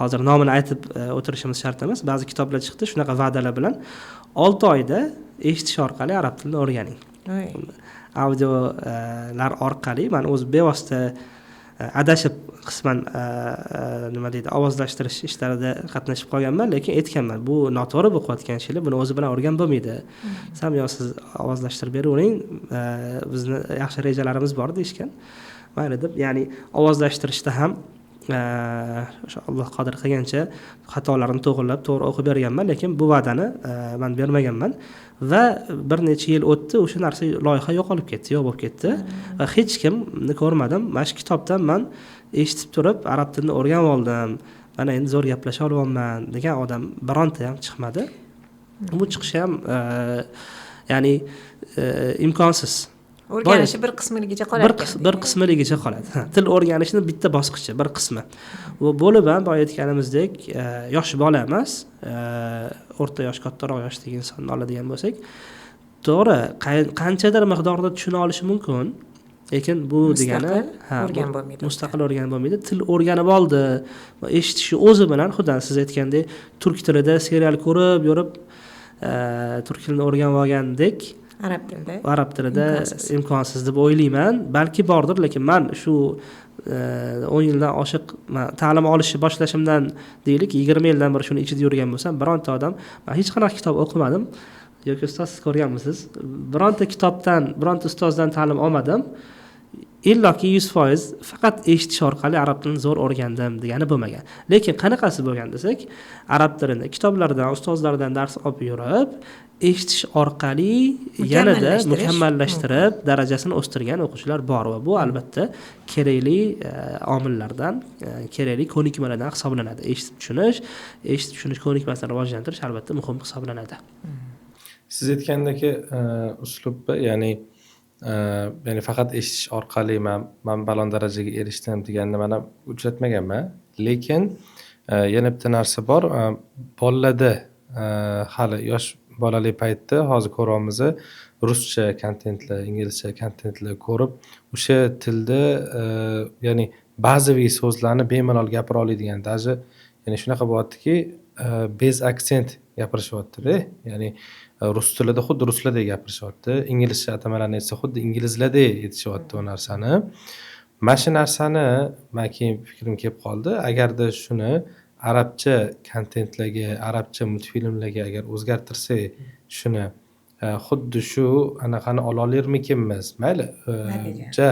hozir nomini aytib o'tirishimiz shart emas. Ba'zi kitoblar chiqdi shunaqa va'dalar bilan: 6 oyda eshitish orqali arab tilini o'rganing, audiolar orqali. Man o'zi bevosita adashib qisman, nima deydi, ovozlashtirish ishlarida qatnashib qolganman, lekin aytganman: bu noto'g'ri, bu qilayotgan ishinglar, buni o'zi bilan o'rganib bo'lmaydi. Desam, yo siz ovozlashtirib beravering, bizni yaxshi rejalarimiz bor, deyishgan. Mayli deb, ya'ni ovozlashtirishda ham o'sha Alloh qodir qilgancha xatolarni to'g'irlab, to'g'ri o'qib berganman, lekin bu va'dani man bermaganman. Va bir necha yil o'tdi, o'sha narsa, loyiha yo'qolib ketdi, yo'q bo'lib ketdi va hech kimni ko'rmadim: mana shu kitobdan man eshitib turib arab tilini o'rganib oldim, mana endi zo'r gaplasha olyapman, degan odam bironta ham chiqmadi. Bu chiqishi ham ya'ni imkonsiz. O'rganishi bir qismiligicha qolar ekan, bir qismiligicha qoladi. Til o'rganishni bitta bosqichi, bir qismi bu bo'lib ham, boya aytganimizdek, yosh bola emas, o'rta yosh, kattaroq yoshdagi insonni oladigan bo'lsak, to'g'ri, qanchadir miqdorda tushuna olishi mumkin, lekin bu degani o'rganib bo'lmaydi. Mustaqil o'rganib bo'lmaydi. Til o'rganib oldi eshitishi o'zi bilan, xuddi siz aytgandek, turk tilida serial ko'rib yurib turk tilini o'rganib olgandek, arab tilida arab tilida imkonsiz deb o'ylayman. Balki bordir, lekin man shu 10 yildan oshiq ta'lim olishni boshlashimdan, deylik, 20 yildan beri shuni ichida yurgan bo'lsam, bironta odam, man hech qanaqa kitob o'qimadim yoki ustoz, siz ko'rganmisiz, bironta kitobdan, bironta ustozdan ta'lim olmadim, illoki 100% faqat eshitish orqali arab tilini zo'r o'rgandim degani bo'lmagan. Lekin qanaqasi bo'lgan desak, arab tilini kitoblardan, ustozlardan dars olib yurib, eshitish orqali yanada mukammallashtirib, darajasini o'stirgan o'quvchilar bor va bu albatta kerakli omillardan, kerakli ko'nikmalardan hisoblanadi. Eshitib tushunish, eshitib tushunish ko'nikmasini rivojlantirish albatta muhim hisoblanadi. Siz aytgandek uslubni, ya'ni faqat eshitish orqali man falon darajaga erishdim deganni man ham uchratmaganman, lekin yana bitta narsa bor. Bolalarda hali yosh bolalik paytda hozir ko'ryapmiz, ruscha kontentlar, inglizcha kontentlar ko'rib, o'sha tilda ya'ni bazaviy so'zlarni bemalol gapira oladigan, даже ya'ni shunaqa bo'lyaptiki, без акцент gapirishyaptida. Ya'ni rus tilida xuddi ruslardek gapirishyapti, inglizcha atamalarni aytsa, xuddi inglizlardek aytishyapti u narsani. Mana shu narsani man keyin fikrim kelib qoldi: agarda shuni arabcha kontentlarga, arabcha multfilmlarga agar o'zgartirsak, shuni xuddi shu anaqani ola olarmikinmiz? Mayli, ja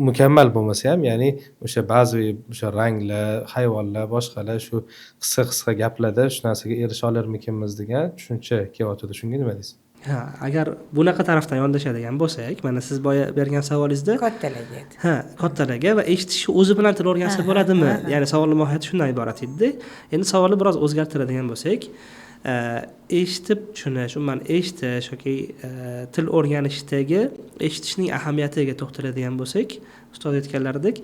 mukammal bo'lmasa ham, ya'ni o'sha bazaviy o'sha ranglar, hayvonlar, boshqalar, shu qisqa qisqa gaplarda shu narsaga erisha olarmikinmiz degan tushuncha kelyotidi. Shunga nima deysiz? Ha, agar bunaqa tarafdan yondashadigan bo'lsak, mana siz boya bergan savolingizda Kattalarga. Ha, kattalarga va eshitish o'zi bilan til o'rgansa bo'ladimi, ya'ni savolni mohiyati shundan iborat edida. Endi savolni biroz o'zgartiradigan bo'lsak, eshitib tushunish, umuman eshitish yoki til o'rganishdagi eshitishning ahamiyatiga to'xtaladigan bo'lsak, ustoz aytganlaridek,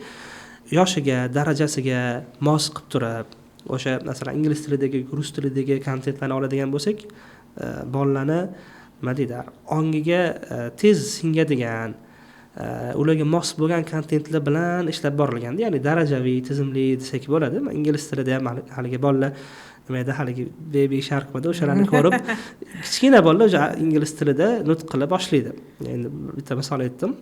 yoshiga, darajasiga mos qilib turib, o'sha masalan ingliz tilidagi, rus tilidagi kontentlarni oladigan bo'lsak, bolalarni, nima deydi, ongiga tez singadigan, ularga mos bo'lgan kontentlar bilan ishlab borilganda, ya'ni darajaviy, tizimli desak bo'ladi. Ingliz tilida ham haligi bolalar, nima edi, haligi Baby Sharkmidi, o'shalarni ko'rib kichkina bolalar o'sha ingliz tilida nutq qila boshlaydi. Endi bitta misol aytdim.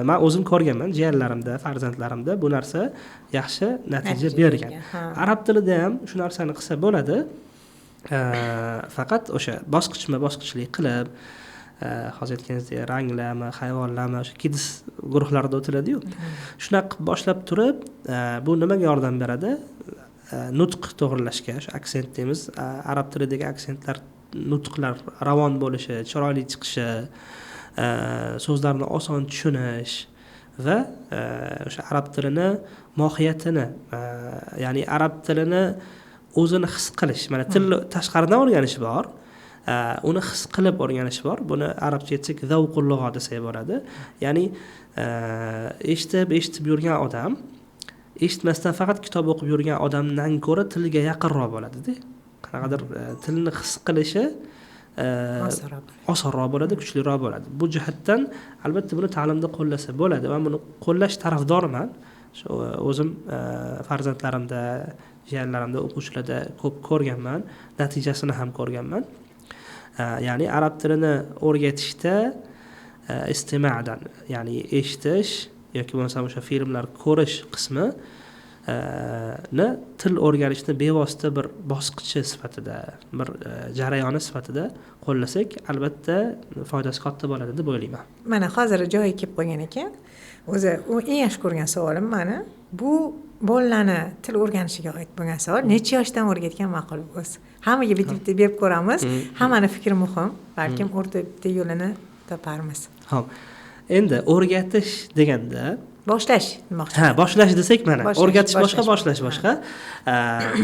Man o'zim ko'rganman jiyanlarimda, farzandlarimda bu narsa yaxshi natija bergan. Arab tilida ham shu narsani qilsa bo'ladi, faqat o'sha bosqichma bosqichlik qilib, hozir aytganingizdek, ranglarmi, hayvonlarmi, o'sha kids guruhlarida o'tiladiyu, shunaqa qilib boshlab turib, bu nimaga yordam beradi? Nutq to'g'irlashga, o'sha aksent deymiz, arab tilidagi aksentlar, nutqlar ravon bo'lishi, chiroyli chiqishi, so'zlarni oson tushunish va o'sha arab tilini mohiyatini, ya'ni arab tilini o'zini his qilish. Mana til tashqaridan o'rganish bor, uni his qilib o'rganish bor. Buni arabcha aytsak, zavqul lug'a desak bo'ladi. Ya'ni eshitib eshitib yurgan odam Eshitmasdan faqat kitob o'qib yurgan odamdan ko'ra tilga yaqinroq bo'ladida. Qanaqadir tilni his qilishi osonroq bo'ladi, kuchliroq bo'ladi. Bu jihatdan albatta buni ta'limda qo'llasa bo'ladi. Men buni qo'llash tarafdoriman. Shu o'zim farzandlarimda, jiyanlarimda, o'quvchilarda ko'p ko'rganman, natijasini ham ko'rganman. Ya'ni arab tilini o'rgatishda istimadan, ya'ni eshitish yoki bo'lmasam o'sha filmlar ko'rish qismi ni til o'rganishni bevosita bir bosqichi sifatida, bir jarayoni sifatida qo'llasak, albatta foydasi katta bo'ladi deb o'ylayman. Mana hozir joyi kelib qolgan ekan. O'zi u eng yaxshi ko'rgan savolim mani. Bu bolalarni til o'rganishiga oid bo'lgan savol. Necha yoshdan o'rgatgan ma'qul o'zi? Hammaga bitta-bitta berib ko'ramiz. Hammani fikri muhim. Balkim o'rta bitta yo'lini toparmiz. Xo'p. Endi o'rgatish deganda boshlash demoqchi. Ha, boshlash desak mana, o'rgatish boshqa, boshlash boshqa.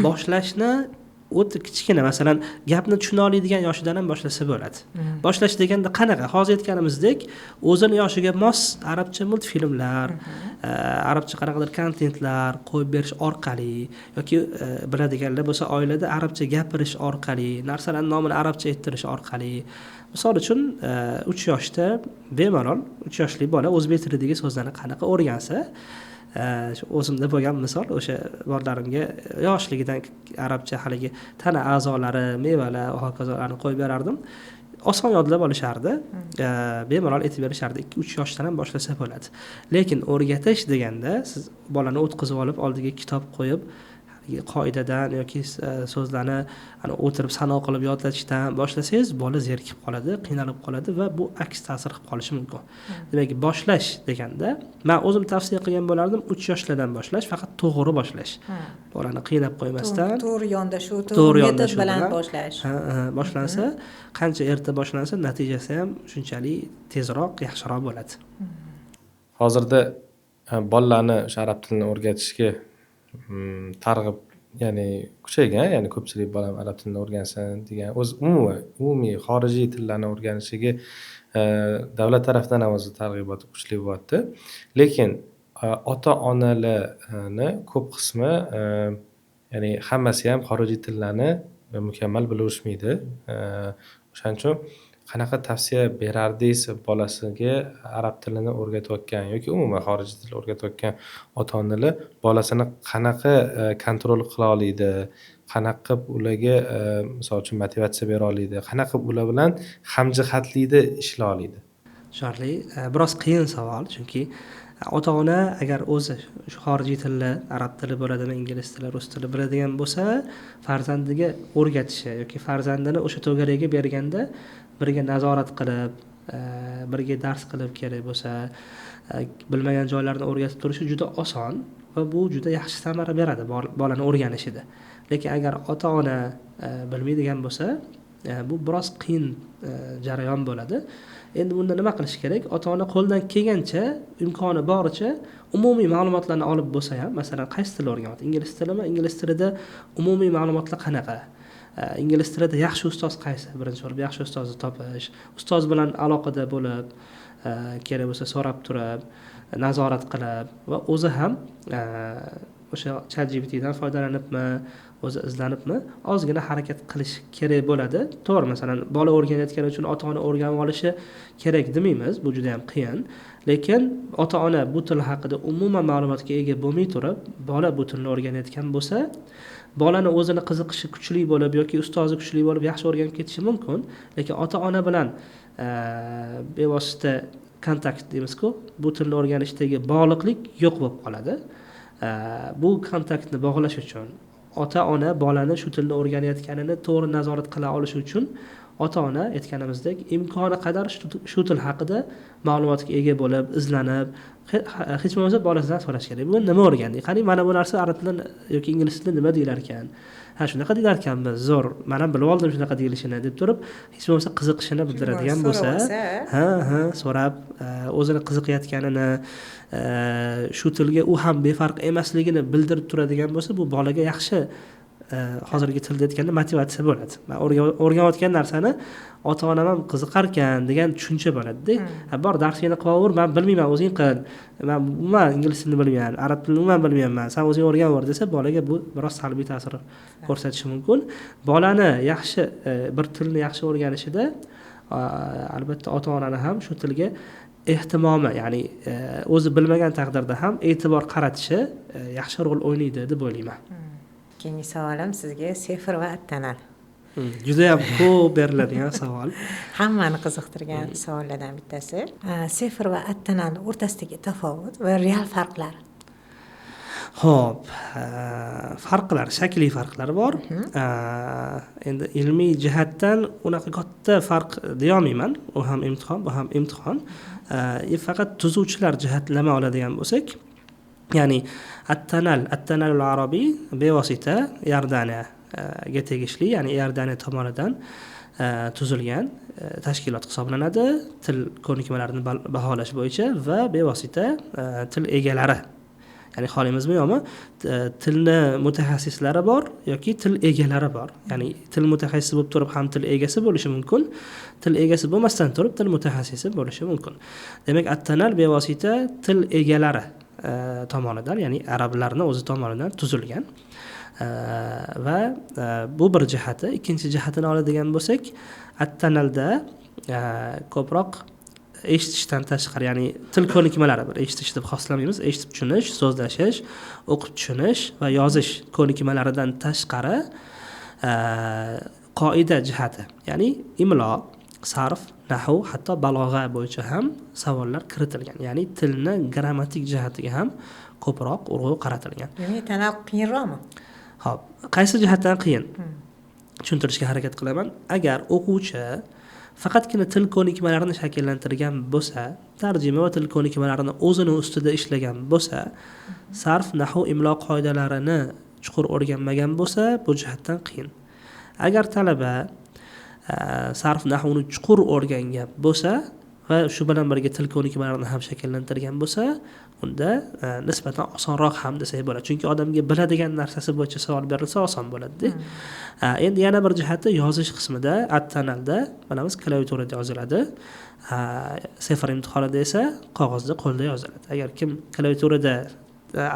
Boshlashni o'ta kichkina, masalan, gapni tushuna oladigan yoshidan ham boshlasa bo'ladi. Boshlash deganda qanaqa? Hozir aytganimizdek, o'zini yoshiga mos arabcha multfilmlar, arabcha qanaqadir kontentlar qo'yib berish orqali yoki biladiganlar bo'lsa oilada arabcha gapirish orqali, narsalarning nomini arabcha ayttirish orqali. Misol uchun, 3 yoshda bemalol 3 yoshli bola o'zbek tilidagi so'zlarni qanaqa o'rgansa, o'zimda bo'lgan misol, o'sha bolalarimga yoshligidan arabcha haligi tana a'zolari, mevalar va hokazolarni qo'yib berardim. Oson yodlab olishardi, bemalol aytib berishardi. 2-3 yoshdan ham boshlasa bo'ladi. Lekin o'rgatish deganda siz bolani o'tqizib olib, oldiga kitob qo'yib, qoidadan yoki so'zlarni o'tirib sano qilib yodlatishdan boshlasangiz, bola zerikib qoladi, qiynalib qoladi va bu aks ta'sir qilib qolishi mumkin. Demak, boshlash deganda men o'zim tavsiya qilgan bo'lardim 3 yoshlardan boshlash, faqat to'g'ri boshlash. Bolani qiynab qo'ymasdan, to'g'ri yondashuv, to'g'ri metod bilan boshlash. Boshlansa, qancha erta boshlansa, natijasi ham shunchalik tezroq, yaxshiroq bo'ladi. Hozirda bolalarni o'sha arab tilini o'rgatishga targ'ib, ya'ni kuchaygan, ya'ni ko'pchilik bolam arab tilini o'rgansin degan, o'z umumiy xorijiy tillarni o'rganishiga davlat tarafidan ham o'zi targ'ibot kuchli bo'lyapti. Lekin ota-onalarni ko'p qismi, ya'ni hammasi ham xorijiy tillarni mukammal bilishmaydi. O'shaning uchun qanaqa tavsiya berardingiz bolasiga arab tilini o'rgatayotgan yoki umuman xorijiy til o'rgatayotgan ota-onalar bolasini qanaqa kontrol qila oladi, qanaqa qilib ularga misol uchun motivatsiya bera oladi, qanaqa qilib ular bilan hamjihatlikda ishlay oladi? Tushunarli. Biroz qiyin savol, chunki ota-ona agar o'zi shu xorijiy tilni, arab tili bo'ladimi, ingliz tili, rus tili biladigan bo'lsa, farzandiga o'rgatishi yoki farzandini o'sha to'garakka berganda birga nazorat qilib, birga dars qilib kerak bo'lsa, bilmagan joylarini o'rgatib turishi juda oson va bu juda yaxshi samara beradi bolani o'rganishida. Lekin agar ota-ona bilmaydigan bo'lsa, bu biroz qiyin jarayon bo'ladi. Endi bunda nima qilish kerak? Ota-ona qo'ldan kelgancha, imkoni boricha umumiy ma'lumotlarni olib bo'lsa ham, masalan, qaysi tilni o'rganyapti? Ingliz tilimi? Ingliz tilida umumiy ma'lumotlar qanaqa? Ingliz tilida yaxshi ustoz qaysi? Birinchi bo'lib yaxshi ustozni topish, ustoz bilan aloqada bo'lib, kerak bo'lsa so'rab turib, nazorat qilib va o'zi ham o'sha ChatGPTdan foydalanibmi, o'zi izlanibmi, ozgina harakat qilish kerak bo'ladi. To'g'ri, masalan, bola o'rganayotgani uchun ota-ona o'rganib olishi kerak demaymiz, bu juda ham qiyin. Lekin ota-ona bu til haqida umuman ma'lumotga ega bo'lmay turib, bola bu tilni o'rganayotgan bo'lsa, bolani o'zini qiziqishi kuchli bo'lib yoki ustozi kuchli bo'lib yaxshi o'rganib ketishi mumkin, lekin ota-ona bilan bevosita kontakt deymiz-ku, bu tilni o'rganishdagi bog'liqlik yo'q bo'lib qoladi. Bu kontaktni bog'lash uchun ota-ona bolani shu tilni o'rganayotganini to'g'ri nazorat qila olishi uchun ota-ona aytganimizdek imkoni qadar shu til haqida ma'lumotga ega bo'lib, izlanib, hech bo'lmasa bolasidan so'rash kerak. Bugun nima o'rgandik? Qani mana bu narsa arab tilida yoki ingliz tilida nima deyilar ekan? Ha, shunaqa deyilar ekanmi? Zo'r, men ham bilib oldim shunaqa deyilishini deb turib, hech bo'lmasa qiziqishini bildiradigan bo'lsa, ha, so'rab, o'zini qiziqayotganini, shu tilga u ham befarq emasligini bildirib turadigan bo'lsa, bu bolaga yaxshi hozirgi tilda aytganda motivatsiya bo'ladi. Man o'rganayotgan narsani ota-onam ham qiziqarkan degan tushuncha bo'ladi-da. Bor darsingni qilaver, men bilmayman, o'zing qil. Men umuman ingliz tilini bilmayman, arab tilini umuman bilmayman, sen o'zing o'rganaver desa, bolaga bu biroz salbiy ta'sir ko'rsatishi mumkin. Bolani yaxshi bir tilni yaxshi o'rganishida albatta ota-onani ham shu tilga ehtimomi, ya'ni o'zi bilmagan taqdirda ham e'tibor qaratishi yaxshi rol o'ynaydi deb o'ylayman. Keyingi savolim sizga sefr va attanal. Juda ham ko'p beriladigan savol. Hammani qiziqtirgan savollardan bittasi. Sefr va attanal o'rtasidagi tafovut va real farqlar. Xo'p, farqlar, shakliy farqlar bor. Endi ilmiy jihatdan unaqa katta farq deya olmayman. U ham imtihon, bu ham imtihon. Faqat tuzuvchilar jihatlama oladigan bo'lsak, ya'ni at-tanalul arabiy bevosita Iordaniyaga tegishli, ya'ni Iordaniya tomonidan tuzilgan tashkilot hisoblanadi til ko'nikmalarini baholash bo'yicha va bevosita til egalari, ya'ni xohlaymizmi yo'qmi, tilni mutaxassislari bor yoki til egalari bor. Ya'ni til mutaxassisi bo'lib turib ham til egasi bo'lishi mumkin, til egasi bo'lmasdan turib til mutaxassisi bo'lishi mumkin. Demak, at-tanal bevosita til egalari tomonidan, ya'ni arablarni o'zi tomonidan tuzilgan va bu bir jihati. Ikkinchi jihatini oladigan bo'lsak, at-tanalda ko'proq eshitishdan tashqari, ya'ni til ko'nikmalari, bir eshitish deb xoslamaymiz, eshitib tushunish, so'zlashish, o'qib tushunish va yozish ko'nikmalaridan tashqari qoida jihati, ya'ni imlo, sarf, nahv, hatto balog'a bo'yicha ham savollar kiritilgan. Ya'ni tilni grammatik jihatiga ham ko'proq urg'u qaratilgan. Ya'ni tanal qiyinroqmi? Xo'p, qaysi jihatdan qiyin? Tushuntirishga harakat qilaman. Agar o'quvchi faqatgina til ko'nikmalarini shakllantirgan bo'lsa, tarjima va til ko'nikmalarini o'zini ustida ishlagan bo'lsa, sarf, nahv, imlo qoidalarini chuqur o'rganmagan bo'lsa, bu jihatdan qiyin. Agar talaba sarf, nahvni chuqur o'rgangan bo'lsa va shu bilan birga til ko'nikmalarini ham shakllantirgan bo'lsa, unda nisbatan osonroq ham desak bo'ladi. Chunki odamga biladigan narsasi bo'yicha savol berilsa oson bo'ladi-da. Endi yana bir jihati yozish qismida, at-tanalda bilamiz klaviaturada yoziladi. Sefr imtihonida esa qog'ozda, qo'lda yoziladi. Agar kim klaviaturada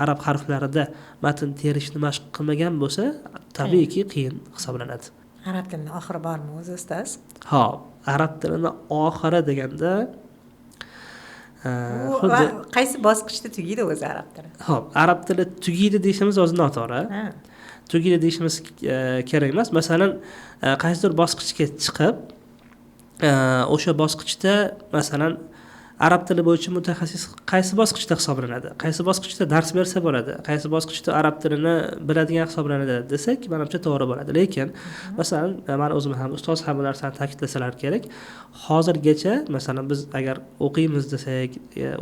arab harflarida matn terishni mashq qilmagan bo'lsa, tabiiyki qiyin hisoblanadi. Arab tilini oxiri bormi o'zi ustoz? Xo'p, arab tilini oxiri deganda xuddi qaysi bosqichda tugaydi o'zi arab tili? Xo'p, arab tili tugaydi deyishimiz o'zi noto'g'ri. Tugaydi deyishimiz kerak emas. Masalan, qaysidir bosqichga chiqib, o'sha bosqichda masalan arab tili bo'yicha mutaxassis qaysi bosqichda hisoblanadi, qaysi bosqichda dars bersa bo'ladi, qaysi bosqichda arab tilini biladigan hisoblanadi desak, menimcha to'g'ri bo'ladi. Lekin masalan, men o'zim ham, ustoz ham bu narsani ta'kidlasalar kerak. Hozirgacha masalan biz agar o'qiymiz desak,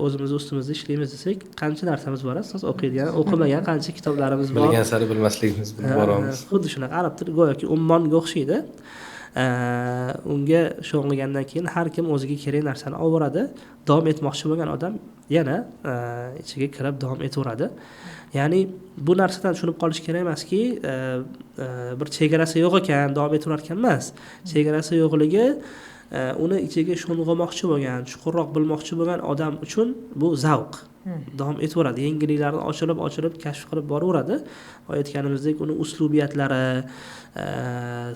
o'zimiz ustimizda ishlaymiz desak, qancha narsamiz bor, ustoz o'qiydigan, o'qimagan qancha kitoblarimiz bor. Bilgan sari bilmasligimiz bilib boramiz. Xuddi shunaqa arab tili go'yoki ummonga o'xshaydi. Unga sho'ng'igandan keyin har kim o'ziga kerak narsani olaveradi. Davom etmoqchi bo'lgan odam yana ichiga kirib davom etaveradi. Ya'ni bu narsadan tushunib qolish kerak emaski, bir chegarasi yo'q ekan, davom etaverar ekan emas. Chegarasi yo'qligi uni ichiga sho'ng'imoqchi bo'lgan, chuqurroq bilmoqchi bo'lgan odam uchun bu zavq. Davom etaveradi, yangiliklarni ochilib kashf qilib boraveradi. Aytganimizdek, uni uslubiyatlari,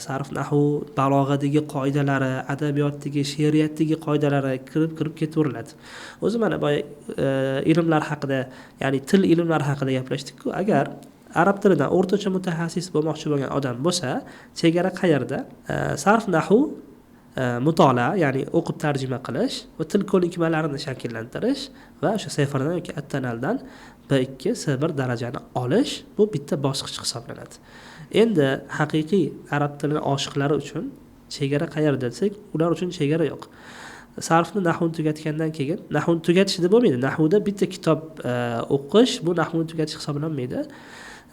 sarf, nahv, balog'adagi qoidalari, adabiyotdagi, she'riyatdagi qoidalari kirib ketaveriladi. O'zi mana boya ilmlar haqida, ya'ni til ilmlari haqida gaplashdik-ku. Agar arab tilidan o'rtacha mutaxassis bo'lmoqchi bo'lgan odam bo'lsa, chegara qayerda? Sarf, nahv, mutolaa, ya'ni o'qib tarjima qilish va til ko'nikmalarini shakllantirish va o'sha sefrdan yoki at-tanaldan B2, C1 darajani olish bu bitta bosqich hisoblanadi. Endi haqiqiy arab tilini oshiqlari uchun chegara qayerda desak, ular uchun chegara yo'q. Sarfni, nahvni tugatgandan keyin, nahvni tugatish deb bo'lmaydi. Nahvda bitta kitob o'qish bu nahvni tugatish hisoblanmaydi.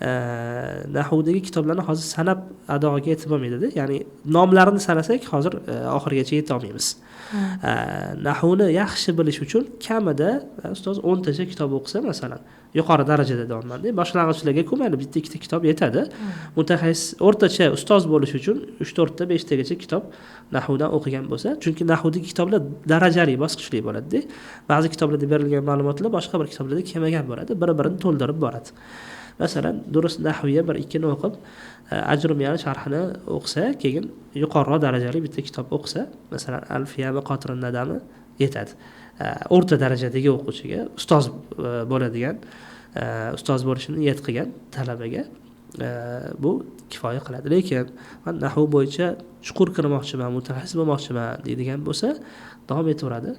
Nahvdagi kitoblarni hozir sanab adog'iga yetib bo'lmaydida, ya'ni nomlarini sanasak hozir oxirigacha yeta olmaymiz. Nahvni yaxshi bilish uchun kamida ustoz 10 tacha kitob o'qisa, masalan, yuqori darajada deyapman-da, boshlang'ichlarga mayli bitta ikkita kitob yetadi. Mutaxassis o'rtacha ustoz bo'lish uchun 3-4 ta 5 tagacha kitob nahvdan o'qigan bo'lsa, chunki nahvdagi kitoblar darajali, bosqichli bo'ladi-da. Ba'zi kitoblarda berilgan ma'lumotlar boshqa bir kitoblarda kelmagan bo'ladi, bir-birini to'ldirib boradi. Masalan, durus nahviya bir ikkini o'qib, Ajrumiyani sharhini o'qisa, keyin yuqoriroq darajali bitta kitob o'qisa, masalan, Alfiyami, Qotrin nadami yetadi. O'rta darajadagi o'quvchiga, ustoz bo'ladigan, ustoz bo'lishini niyat qilgan talabaga bu kifoya qiladi. Lekin man nahv bo'yicha chuqur kirmoqchiman, mutaxassis bo'lmoqchiman deydigan bo'lsa, davom etaveradi.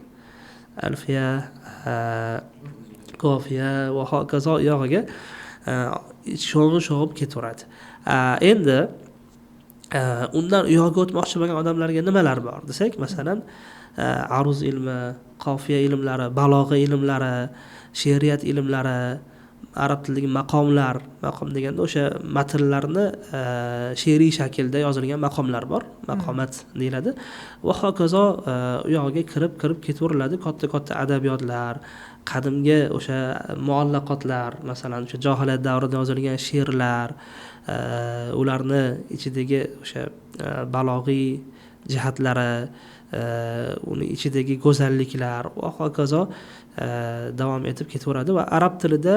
Alfiya, kofiya va hokazo yog'iga sho'ng'ib ketaveradi. Endi undan u yoqqa o'tmoqchi bo'lgan odamlarga nimalar bor desak, masalan, aruz ilmi, qofiya ilmlari, balog'a ilmlari, she'riyat ilmlari, arab tilidagi maqomlar, maqom deganda o'sha matnlarni she'riy shaklda yozilgan maqomlar bor, maqomat deyiladi. Va hokazo u yog'iga kirib ketaveriladi. Katta-katta adabiyotlar, qadimgi o'sha muallaqotlar, masalan, o'sha johiliyat davrida yozilgan she'rlar, ularni ichidagi o'sha balog'iy jihatlari, uni ichidagi go'zalliklar va hokazo davom etib ketaveradi. Va arab tilida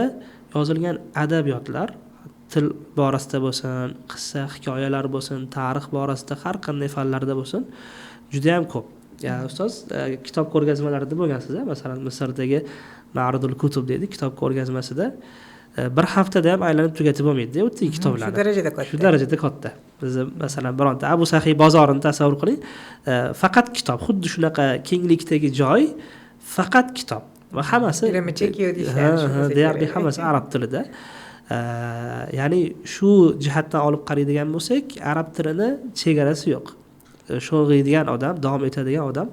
yozilgan adabiyotlar, til borasida bo'lsin, qissa, hikoyalar bo'lsin, tarix borasida, har qanday fanlarda bo'lsin, juda ham ko'p. Ya ustoz, kitob ko'rgazmalarida bo'lgansiz, masalan, Misrdagi Ma'rudul Kutub deydi, kitob ko'rgazmasida bir haftada ham aylanib tugatib bo'lmaydi-da u yerda kitoblarni. Shu darajada katta. Shu darajada katta. Biz masalan bironta Abu Sahiy bozorini tasavvur qiling, faqat kitob, xuddi shunaqa kenglikdagi joy, faqat kitob va hammasi deyarli hammasi arab tilida. Ya'ni shu jihatdan olib qaraydigan bo'lsak, arab tilini chegarasi yo'q. Sho'ng'iydigan odam, davom etadigan odam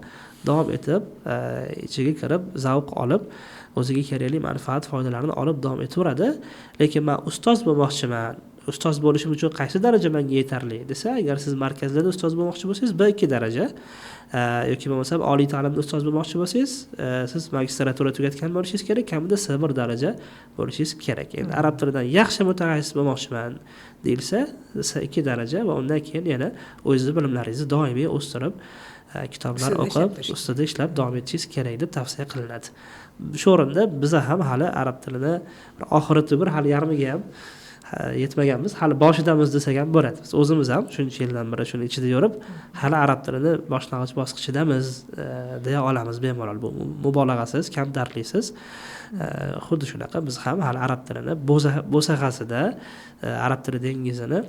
davom etib, ichiga kirib, zavq olib, o'ziga kerakli manfaat foydalarini olib davom etaveradi. Lekin men ustoz bo'lmoqchiman, ustoz bo'lishim uchun qaysi daraja menga yetarli desa, agar siz markazlarda ustoz bo'lmoqchi bo'lsangiz, 1-2 daraja, yoki bo'lmasa oliy ta'limda ustoz bo'lmoqchi bo'lsangiz, siz magistratura tugatgan bo'lishingiz kerak, kamida C1 daraja bo'lishingiz kerak. Endi arab tilidan yaxshi mutaxassis bo'lmoqchiman deyilsa, C2 daraja va undan keyin yana o'zingizni bilimlaringizni doimiy o'stirib, kitoblar o'qib, ustida ishlab davom etishingiz kerak deb tavsiya qilinadi. Shu o'rinda biza ham hali arab tilini oxiri tubir hali yarmiga ham yetmaganmiz, hali boshidamiz desak ham bo'ladi. Biz o'zimiz ham shuncha yildan beri shuni ichida yurib, hali arab tilini boshlang'ich bosqichidamiz deya olamiz bemalol. Bu mubolag'asiz, kamtarliksiz. Xuddi shunaqa biz ham hali arab tilini bo'sag'asida, arab tili dengizini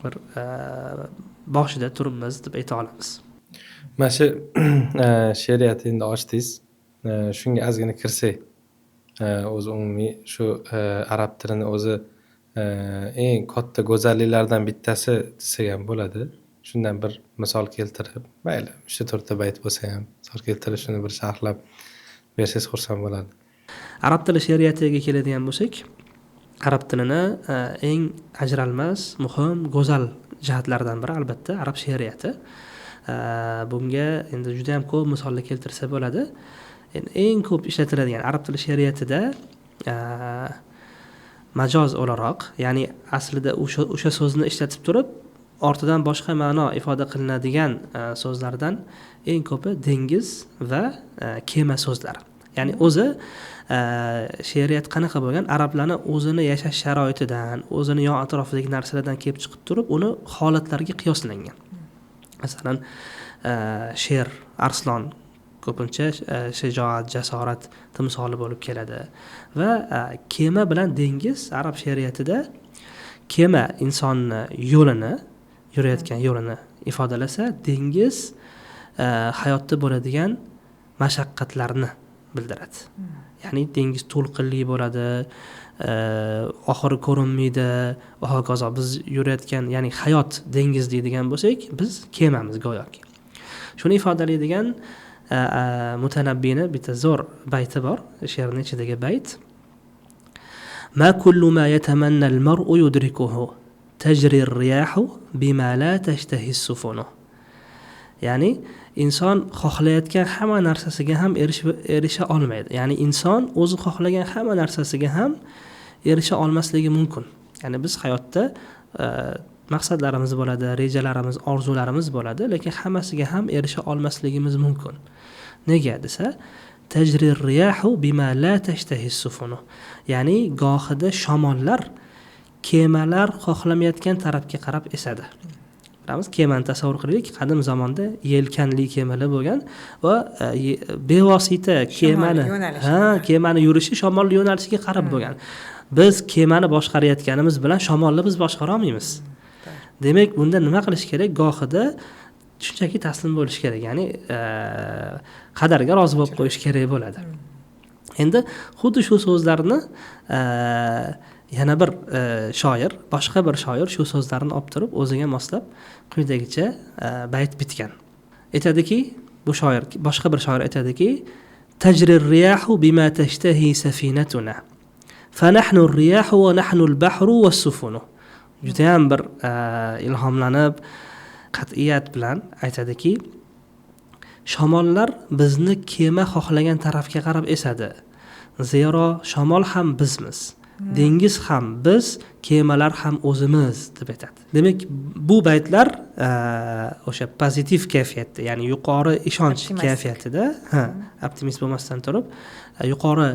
bir boshida turibmiz deb ayta olamiz. Mana shu she'riyat endi ochdingiz. Shunga ozgina kirsak, o'zi umumiy shu arab tilini o'zi eng katta go'zalliklardan bittasi desak ham bo'ladi. Shundan bir misol keltirib, mayli 3-4 ta bayt bo'lsa ham misol keltirib shuni bir sharhlab bersangiz xursand bo'ladi. Arab tili she'riyatiga keladigan bo'lsak, arab tilini eng ajralmas, muhim, go'zal jihatlaridan biri albatta arab she'riyati. Bunga endi juda ham ko'p misollar keltirsa bo'ladi. Endi eng ko'p ishlatiladigan arab tili she'riyatida majoz o'laroq, ya'ni aslida o'sha so'zni ishlatib turib, ortidan boshqa ma'no ifoda qilinadigan so'zlardan eng ko'pi dengiz va kema so'zlari. Ya'ni o'zi she'riyat qanaqa bo'lgan, arablarni o'zini yashash sharoitidan, o'zini yon atrofidagi narsalardan kelib chiqib turib, uni holatlarga qiyoslangan. Masalan, sher, arslon ko'pincha shijoat, jasorat timsoli bo'lib keladi. Va kema bilan dengiz arab she'riyatida kema insonni yo'lini, yurayotgan yo'lini ifodalasa, dengiz hayotda bo'ladigan mashaqqatlarni bildiradi. Ya'ni dengiz to'lqinli bo'ladi, oxiri ko'rinmaydi va hokazo. Biz yurayotgan, ya'ni hayot dengiz deydigan bo'lsak, biz kemamiz go'yoki. Shuni ifodalaydigan Mutanabbiyni bitta zo'r bayti bor, she'rning ichidagi bayt. Ma kullu ma yatamanna al-mar'u yudrikuhu tajri ar-riyahu bima la tashtahi as-sufunu. Ya'ni inson xohlayotgan hamma narsasiga ham erisha olmaydi. Ya'ni inson o'zi xohlagan hamma narsasiga ham erisha olmasligi mumkin. Ya'ni biz hayotda maqsadlarimiz bo'ladi, rejalarimiz, orzularimiz bo'ladi, lekin hammasiga ham erisha olmasligimiz mumkin. Nega desa, tajri riyahu bima la tashtahi as-sufunu. Ya'ni gohida shamollar kemalar xohlamayotgan tarafga qarab esadi. Bilamiz, kemani tasavvur qilaylik, qadim zamonda yelkanli kemalar bo'lgan va bevosita kemani, kemani yurishi shamol yo'nalishiga qarab bo'lgan. Biz kemani boshqarayotganimiz bilan shamolni biz boshqara olmaymiz. Demak, bunda nima qilish kerak? Gohida shunchaki taslim bo'lish kerak, ya'ni qadarga rozi bo'lib qo'yish kerak bo'ladi. Endi xuddi shu so'zlarni yana bir shoir, boshqa bir shoir shu so'zlarni olib turib o'ziga moslab quyidagicha bayt bitgan. Aytadiki, bu shoir, boshqa bir shoir aytadiki: tajri riyahu bima tashtahi safinatuna fa nahnu ar-riyahu va nahnu al-bahru was-sufunu. Juda ham bir ilhomlanib qat'iyat bilan aytadiki, shamollar bizni kema xohlagan tarafga qarab esadi. Zero shamol ham bizmiz, dengiz ham biz, kemalar ham o'zimiz deb aytadi. Demak, bu baytlar o'sha pozitiv kayfiyatda, ya'ni yuqori ishonch kayfiyatida, optimist bo'lmasdan turib, yuqori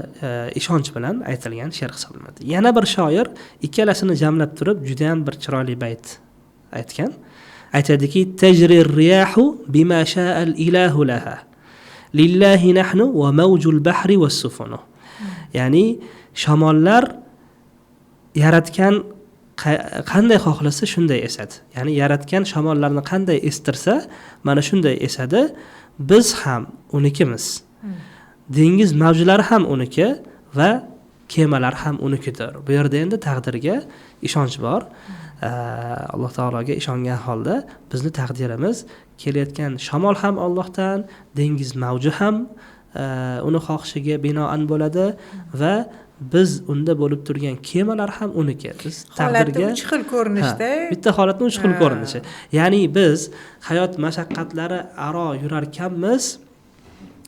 ishonch bilan aytilgan she'r hisoblanadi. Yana bir shoir ikkalasini jamlab turib juda ham bir chiroyli bayt aytgan. Aytadiki: tajri riyahu bima sha'al ilahu laha lillahi nahnu va mawjul bahri was-sufunu. Ya'ni shamollar yaratgan qanday xohlasa shunday esadi. Ya'ni yaratgan shamollarni qanday estirsa, mana shunday esadi. Biz ham unikimiz. Dengiz mavjlari ham uniki va kemalar ham unikidir. Bu yerda endi taqdirga ishonch bor. Alloh taologa ishongan holda bizni taqdirimiz kelayotgan shamol ham Allohdan, dengiz mavji ham uni xohishiga binoan bo'ladi va biz unda bo'lib turgan kemalar ham uniki. Biz taqdirga uch xil ko'rinishda, bitta holatni uch xil ko'rinishi. Ya'ni biz hayot mashaqqatlari aro yurarkanmiz,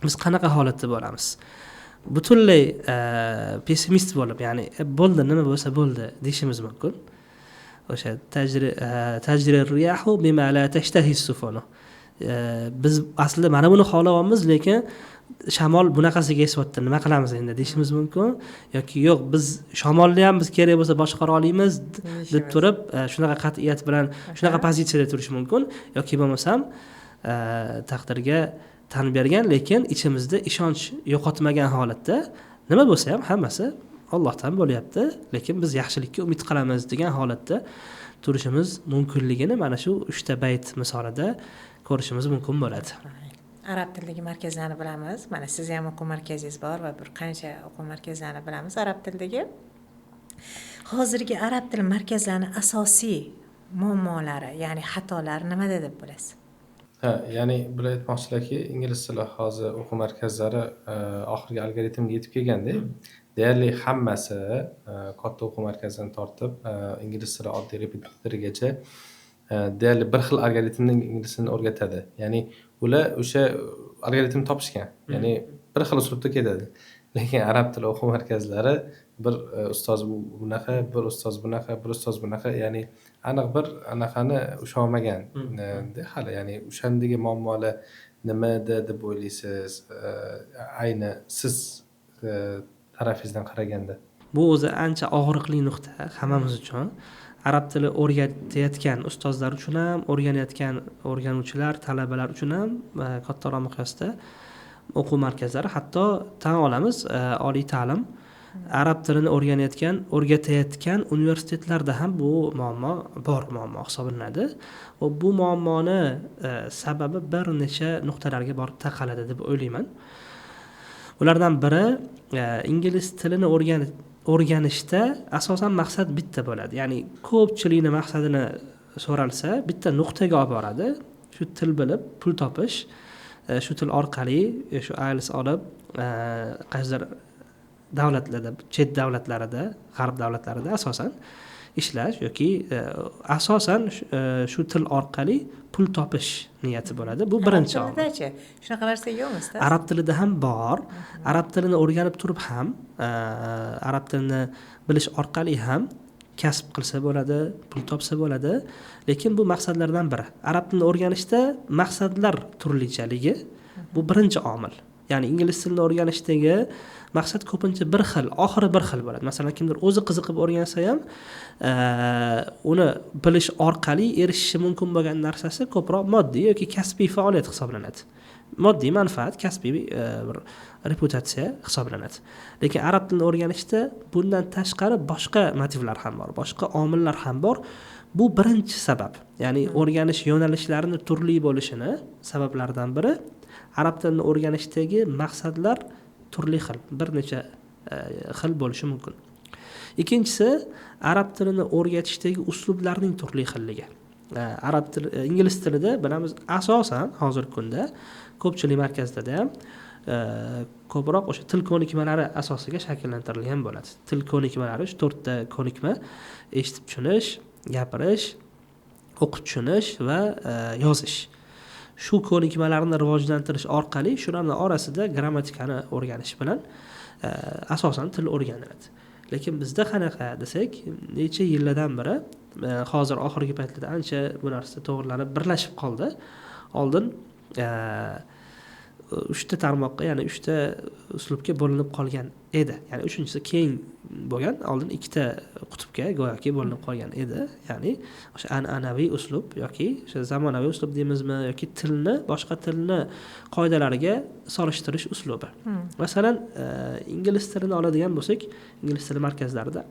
biz qanaqa holatda bo'lamiz? Butunlay pessimist bo'lib, ya'ni bo'ldi, nima bo'lsa bo'ldi deyishimiz mumkin. O'sha tajri riyahu bima la tashtahi as-sufunu. Biz aslida mana buni xohlayapmiz, lekin shamol bunaqasiga esyapti, nima qilamiz endi deyishimiz mumkin. Yoki yo'q, biz shamolni ham biz kerak bo'lsa boshqara olamiz deb turib, shunaqa qat'iyat bilan shunaqa pozitsiyada turish mumkin. Yoki bo'lmasam taqdirga tan bergan, lekin ichimizda ishonch yo'qotmagan holatda nima bo'lsa ham hammasi Allohdan bo'lyapti, lekin biz yaxshilikka umid qilamiz degan holatda turishimiz mumkinligini mana shu uchta bayt misolida ko'rishimiz mumkin bo'ladi. Arab tilidagi markazlarni bilamiz. Mana siz ham o'quv markazingiz bor va bir qancha o'quv markazlarini bilamiz arab tilidagi. Hozirgi arab tili markazlarining asosiy muammolari, ya'ni xatolari nimada deb bilasiz? Ha, ya'ni bular aytmoqchilarki, ingliz tili hozir o'quv markazlari oxirgi algoritmga yetib kelganda, deyarli hammasi katta o'quv markazidan tortib ingliz tili oddiy repetitorigacha deyarli bir xil algoritmni ingliz tilini o'rgatadi. Ya'ni ular o'sha algoritmni topishgan. Ya'ni bir xil uslubda ketadi. Lekin arab tili o'quv markazlari bir ustoz bunaqa, bir ustoz bunaqa, bir ustoz bunaqa, ya'ni aniq bir anaqani usha olmagan hali. Ya'ni o'shandagi muammolar nimada deb o'ylaysiz, ayni siz tarafingizdan qaraganda? Bu o'zi ancha og'riqli nuqta hammamiz uchun. Arab tili o'rgatayotgan ustozlar uchun ham, o'rganayotgan o'rganuvchilar, talabalar uchun ham kattaroq miqyosda o'quv markazlari, hatto tan olamiz, oliy ta'lim arab tilini o'rganayotgan, o'rgatayotgan universitetlarda ham bu muammo bor, muammo hisoblanadi. Va bu muammoni sababi bir necha nuqtalarga borib taqaladi deb o'ylayman. Ulardan biri ingliz tilini o'rganishda asosan maqsad bitta bo'ladi. Ya'ni ko'pchilikning maqsadini so'ralsa, bitta nuqtaga olib boradi. Shu til bilib pul topish, shu til orqali shu IELTS olib qaysidir davlatlarda, chet davlatlarida, g'arb davlatlarida asosan ishlash yoki asosan shu til orqali pul topish niyati bo'ladi. Bu birinchi omil. Arab tilidachi shunaqa narsa yo'qmi? Arab tilida ham bor. Arab tilini o'rganib turib ham, arab tilini bilish orqali ham kasb qilsa bo'ladi, pul topsa bo'ladi. Lekin bu maqsadlardan biri. Arab tilini o'rganishda maqsadlar turlichaligi bu birinchi omil. Ya'ni ingliz tilini o'rganishdagi maqsad ko'pincha bir xil, oxiri bir xil bo'ladi. Masalan, kimdir o'zi qiziqib o'rgansa ham, uni bilish orqali erishishi mumkin bo'lgan narsasi ko'proq moddiy yoki kasbiy faoliyat hisoblanadi. Moddiy manfaat, kasbiy bir reputatsiya hisoblanadi. Lekin arab tilini o'rganishda bundan tashqari boshqa motivlar ham bor, boshqa omillar ham bor. Bu birinchi sabab. Ya'ni o'rganish yo'nalishlarini turli bo'lishini sabablaridan biri arab tilini o'rganishdagi maqsadlar turli xil, bir necha xil bo'lishi mumkin. Ikkinchisi, arab tilini o'rgatishdagi uslublarning turli xilligi. Arab tili, ingliz tilida bilamiz, asosan hozirgi kunda ko'pchilik markazlarda ham ko'proq o'sha til ko'nikmalari asosiga shakllantirilgan bo'ladi. Til ko'nikmalari shu 4 ta ko'nikma: eshitib tushunish, gapirish, o'qib tushunish va yozish. Shu ko'nikmalarni rivojlantirish orqali shularning orasida grammatikani o'rganish bilan asosan til o'rganiladi. Lekin bizda qanaqa desak, necha yillardan beri, hozir oxirgi paytlarda ancha bu narsa to'g'rilanib birlashib qoldi. Oldin 3 ta tarmoqqa, ya'ni 3 ta uslubga bo'linib qolgan edi. Ya'ni uchinchisi keng bo'lgan, oldin 2 ta qutbga go'yoki bo'linib qolgan edi. Ya'ni o'sha an'anaviy uslub yoki o'sha zamonaviy uslub deymizmi yoki tilni boshqa tilni qoidalariga solishtirish uslubi. Masalan, ingliz tilini oladigan bo'lsak, ingliz tili markazlarida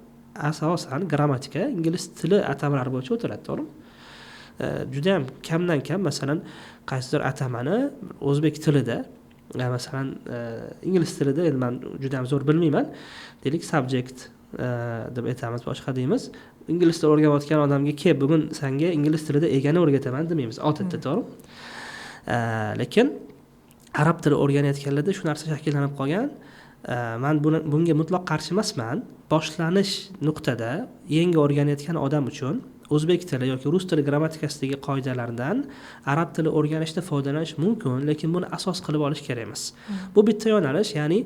asosan grammatika ingliz tili atamalari bo'yicha o'tiladi, to'g'rimi? Juda ham kamdan kam, masalan, qaysidir atamani o'zbek tilida, masalan, ingliz tilida endi men juda ham zo'r bilmayman, deylik subject deb aytamiz, boshqa deymiz. Ingliz tilini o'rganayotgan odamga "Ke, bugun senga ingliz tilida egani o'rgataman" demaymiz odatda, to'g'rimi? Lekin arab tili o'rganayotganlarda shu narsa shakllanib qolgan. Men bunga mutlaq qarshi emasman. Boshlanish nuqtada yangi o'rganayotgan odam uchun o'zbek tili yoki rus tili grammatikasidagi qoidalardan arab tili o'rganishda foydalanish mumkin, lekin buni asos qilib olish kerak emas. Bu bitta yo'nalish, ya'ni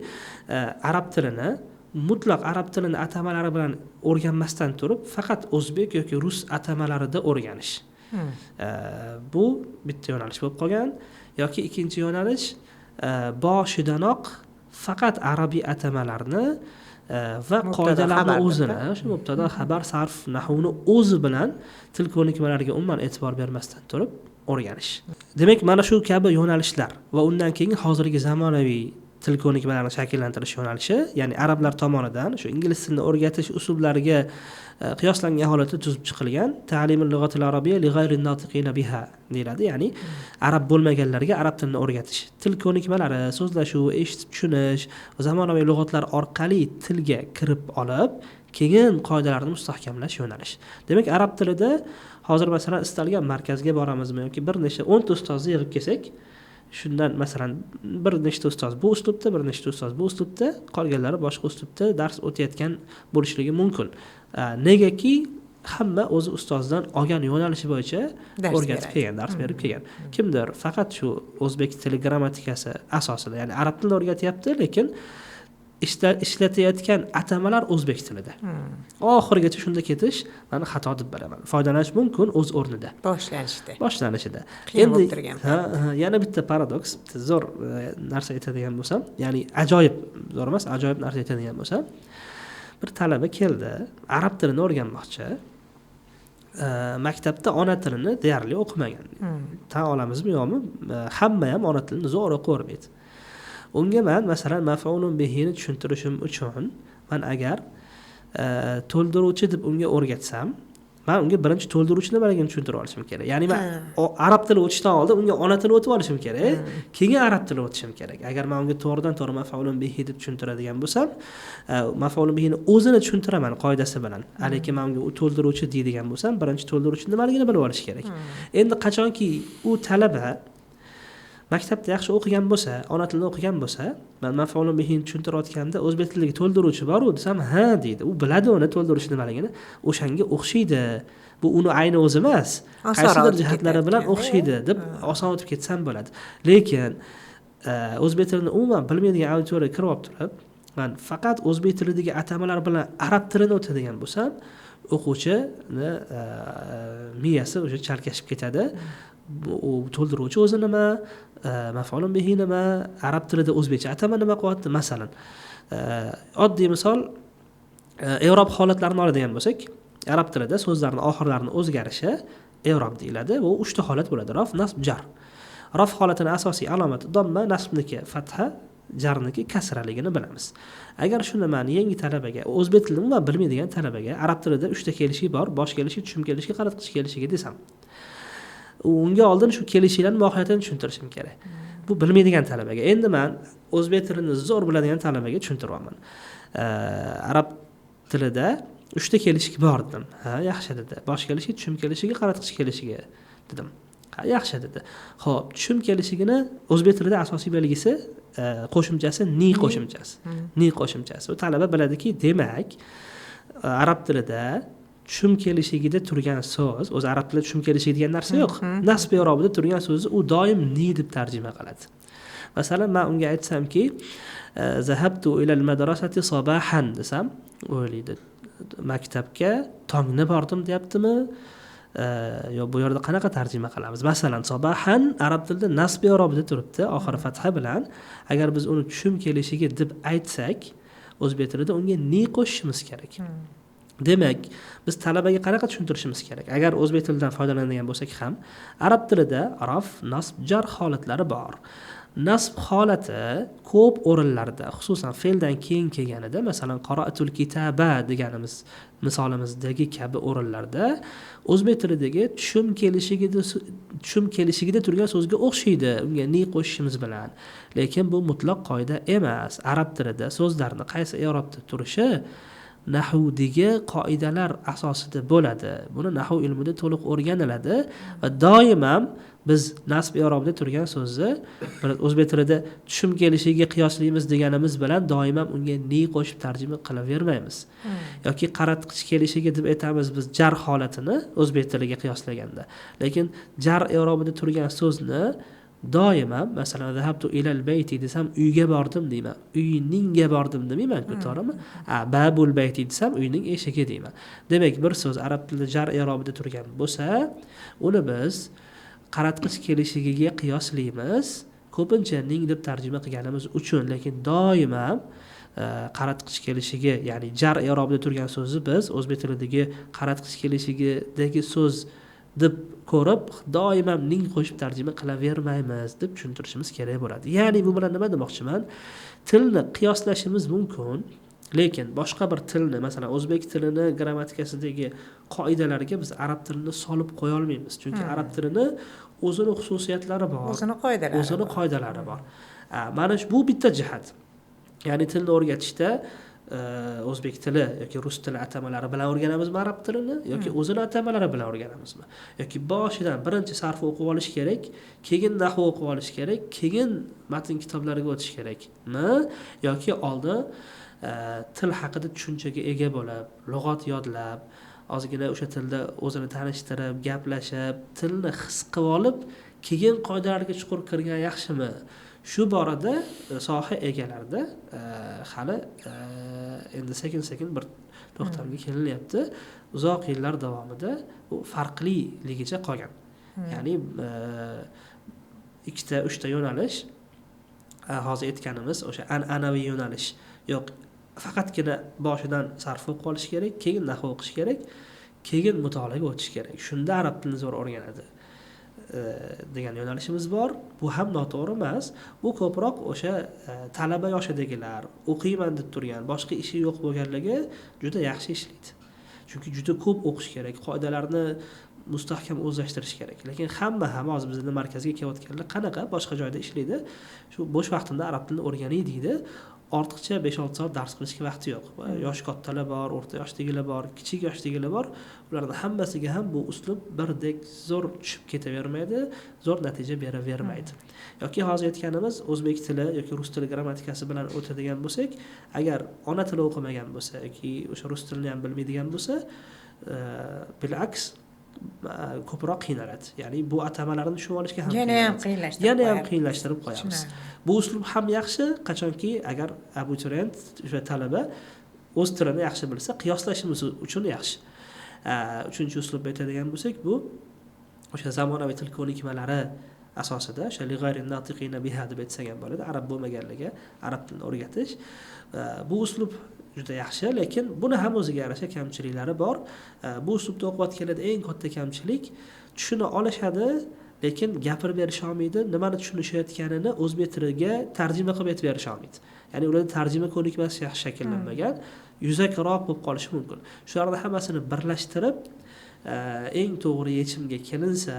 arab tilini mutlaq arab tilini atamalari bilan o'rganmasdan turib, faqat o'zbek yoki rus atamalarida o'rganish. Bu bitta yo'nalish bo'lib qolgan. Yoki ikkinchi yo'nalish, boshidanoq faqat arabiy atamalarni va qoidalarni o'zini, o'sha mubtado, xabar, sarf, nahvni o'zi bilan til ko'nikmalariga umuman e'tibor bermasdan turib o'rganish. Demak, mana shu kabi yo'nalishlar va undan keyin hozirgi zamonaviy til ko'nikmalarini shakllantirish yo'nalishi, ya'ni arablar tomonidan shu ingliz tilini o'rgatish uslublariga qiyoslangan holatda tuzib chiqilgan ta'limul lug'atil arabiyya li g'ayrin notiqina biha deyiladi, ya'ni arab bo'lmaganlarga arab tilini o'rgatish. Til ko'nikmalari, so'zlashuv, eshitib tushunish, zamonaviy lug'atlar orqali tilga kirib olib, keyin qoidalarni mustahkamlash yo'nalish. Demak, arab tilida hozir masalan istalgan markazga boramizmi yoki bir necha 10 ta ustozni yig'ib kelsak, shundan masalan bir nechta ustoz bu uslubda, bir nechta ustoz bu uslubda, qolganlari boshqa uslubda dars o'tayotgan bo'lishligi mumkin. Negaki hamma o'zi ustozdan olgan yo'nalishi bo'yicha o'rgatib kelgan, dars berib kelgan. Kimdir faqat shu o'zbek tili grammatikasi asosida, ya'ni arab tilini o'rgatyapti, lekin ishlatayotgan atamalar o'zbek tilida. Oxirigacha shunda ketish meni xato deb bilaman. Foydalanish mumkin o'z o'rnida. Boshlanishida. Endi yana bitta paradoks, bitta zo'r narsa aytadigan bo'lsam, ya'ni ajoyib, zo'r emas, ajoyib narsa aytadigan bo'lsam, bir talaba keldi, arab tilini o'rganmoqchi. Maktabda ona tilini deyarli o'qimagan. Tan olamizmi yo'qmi? Hamma ham ona tilini zo'r o'qivermaydi. Unga men masalan maf'ulun bihini tushuntirishim uchun men agar to'ldiruvchi deb unga o'rgatsam, men unga birinchi to'ldiruvchi nimaligini tushuntirib olishim kerak. Ya'ni men arab tili o'tishdan oldin unga ona tili o'tib olishim kerak, keyin arab tili o'tishim kerak. Agar men unga to'g'ridan to'g'ri maf'ulun bihi deb tushuntiradigan bo'lsam, maf'ulun bihini o'zini tushuntiraman qoidasi bilan. Lekin men unga to'ldiruvchi deydigan bo'lsam, birinchi to'ldiruvchi nimaligini bilib olish kerak. Endi qachonki u talaba Maktabda yaxshi o'qigan bo'lsa, ona tilini o'qigan bo'lsa, man maf'ulun bihini tushuntirayotganda o'zbek tilidagi to'ldiruvchi bor-u desam, ha deydi. U biladi uni to'ldirish nimaligini, o'shanga o'xshaydi. Bu uni ayni o'zi emas, qaysidir jihatlari bilan o'xshaydi deb oson o'tib ketsam bo'ladi. Lekin o'zbek tilini umuman bilmaydigan auditoriya kirib olib turib, man faqat o'zbek tilidagi atamalar bilan arab tilini o'tadigan bo'lsam, o'quvchini miyasi o'sha chalkashib ketadi. U to'ldiruvchi o'zi nima, maf'ulun bihi nima, arab tilida o'zbekcha atama nima qilyapti masalan. Oddiy misol, i'rob holatlarini oladigan bo'lsak, arab tilida so'zlarning oxirlarini o'zgarishi i'rob deyiladi. Bu uchta holat bo'ladi: raf, nasb, jar. Raf holatini asosiy alomati domma, nasbniki fatha, jarniki kasraligini bilamiz. Agar shuni man yangi talabaga, o'zbek tilini umuman bilmaydigan talabaga arab tilida uchta kelishik bor, bosh kelishik, tushum kelishik, qaratqich kelishigi desam, unga oldin shu kelishiklarning mohiyatini tushuntirishim kerak. Bu bilmaydigan talabaga. Endi man o'zbek tilini zo'r biladigan talabaga tushuntiryapman. Arab tilida uchta kelishik bor dedim. Ha, yaxshi dedi. Bosh kelishik, tushum kelishigi, qaratqich kelishigi dedim. Ha, yaxshi dedi. Xo'p, tushum kelishigini o'zbek tilida asosiy belgisi qo'shimchasi ni qo'shimchasi. Ni qo'shimchasi. U talaba biladiki, demak, arab tilida tushum kelishigida turgan so'z, o'zi arab tilida tushum kelishigi degan narsa yo'q. Nasb i'robida turgan so'zni u doim ni deb tarjima qiladi. Masalan, men unga aytsamki, zahabtu ila al-madrasati sabahan desam, o'ylaydi, maktabga tongni bordim deyaptimi? Yo bu yerda qanaqa tarjima qilamiz? Masalan, sabahan arab tilida nasb i'robida turibdi, oxiri fatha bilan. Agar biz uni tushum kelishiga deb aytsak, o'zbek tilida unga ni qo'shishimiz kerak. Demak, biz talabaga qanaqa tushuntirishimiz kerak? Agar o'zbek tilidan foydalanadigan bo'lsak ham, arab tilida raf, nasb, jar holatlari bor. Nasb holati ko'p o'rinlarda, xususan fe'ldan keyin kelganida, masalan, qara'atul kitaba deganimiz misolimizdagi kabi o'rinlarda o'zbek tilidagi tushum kelishigida turgan so'zga o'xshaydi, unga ni qo'shishimiz bilan. Lekin bu mutlaq qoida emas. Arab tilida so'zlarni qaysi i'robda turishi nahvdagi qoidalar asosida bo'ladi. Buni nahv ilmida to'liq o'rganiladi va doim ham biz nasb i'robida turgan so'zni o'zbek tilida tushum kelishiga qiyoslaymiz deganimiz bilan doim ham unga ni qo'shib tarjima qilavermaymiz. Yoki qaratqich kelishiga deb aytamiz biz jar holatini o'zbek tiliga qiyoslaganda. Lekin jar i'robida turgan so'zni doim ham, masalan, zahabtu ilal bayti desam uyga bordim deyman. Uyninga bordim demayman-ku, to'g'rimi? Babul bayti desam uyning eshigi deyman. Demak, bir so'z arab tilida jar i'robida turgan bo'lsa, uni biz qaratqich kelishigiga qiyoslaymiz. Ko'pincha ning deb tarjima qilganimiz uchun, lekin doim ham qaratqich kelishiga, ya'ni jar i'robida turgan so'zni biz o'zbek tilidagi qaratqich kelishigidagi so'z deb ko'rib, doim ham ning qo'shib tarjima qilavermaymiz deb tushuntirishimiz kerak bo'ladi. Ya'ni bu bilan nima demoqchiman? Tilni qiyoslashimiz mumkin, lekin boshqa bir tilni, masalan, o'zbek tilini grammatikasidagi qoidalarga biz arab tilini solib qo'ya olmaymiz. Chunki arab tilini o'zini xususiyatlari bor, o'zini qoidalari bor. Mana bu bitta jihat. Ya'ni tilni o'rgatishda o'zbek tili yoki rus tili atamalari bilan o'rganamizmi arab tilini yoki o'zini atamalari bilan o'rganamizmi? Yoki boshidan birinchi sarf o'qib olish kerak, keyin nahv o'qib olish kerak, keyin matn kitoblariga o'tish kerakmi? Yoki oldin til haqida tushunchaga ega bo'lib, lug'at yodlab, ozgina o'sha tilda o'zini tanishtirib, gaplashib, tilni his qilib olib, keyin qoidalarga chuqur kirgan yaxshimi? Shu borada soha egalarida hali endi sekin-sekin bir to'xtamga kelinyapti. Uzoq yillar davomida bu farqliligicha qolgan. Ya'ni ikkita, uchta yo'nalish, hozir aytganimiz o'sha an'anaviy yo'nalish yo'q, faqatgina boshidan sarf o'qib olish kerak, keyin nahv o'qish kerak, keyin mutolaaga o'tish kerak. Shunda arab tilini zo'r o'rganadi degan yo'nalishimiz bor. Bu ham noto'g'ri emas. Bu ko'proq o'sha talaba yoshidagilar, o'qiyman deb turgan, boshqa ishi yo'q bo'lganligi juda yaxshi ishlaydi. Chunki juda ko'p o'qish kerak, qoidalarni mustahkam o'zlashtirish kerak. Lekin hamma ham hozir bizni markazga kelayotganlar qanaqa boshqa joyda ishlaydi, shu bo'sh vaqtimda arab tilini o'rganay deydi. Ortiqcha 5-6 soat dars qilishga vaqti yo'q. Yosh kattalar bor, o'rta yoshdagilar bor, kichik yoshdagilar bor. Ularning hammasiga ham bu uslub birdek zo'r tushib ketavermaydi, zo'r natija beravermaydi. Yoki hozir aytganimiz o'zbek tili yoki rus tili grammatikasi bilan o'tadigan bo'lsak, agar ona tili o'qimagan bo'lsa yoki o'sha rus tilini ham bilmaydigan bo'lsa, bilaks ko'proq qiynaladi. Ya'ni bu atamalarni tushunib olishga ham yana ham qiyinlashtirib qo'yamiz. Bu uslub ham yaxshi, qachonki agar abituriyent, o'sha talaba o'z tilini yaxshi bilsa, qiyoslashimiz uchun yaxshi. Uchinchi uslub aytadigan bo'lsak, bu o'sha zamonaviy til ko'nikmalari asosida o'sha lig'ayri natiqina biha deb aytsak ham bo'ladi, arab bo'lmaganligi arab tilini o'rgatish. Bu uslub juda yaxshi, lekin buni ham o'ziga yarasha kamchiliklari bor. Bu uslubda o'qiyotganlarda eng katta kamchilik, tushuna olishadi, lekin gapirib berisha olmaydi, nimani tushunishayotganini o'zbek tiliga tarjima qilib aytib berisha olmaydi. Ya'ni ularda tarjima ko'nikmasi yaxshi shakllanmagan, yuzakiroq bo'lib qolishi mumkin. Shularni hammasini birlashtirib, eng to'g'ri yechimga kelinsa,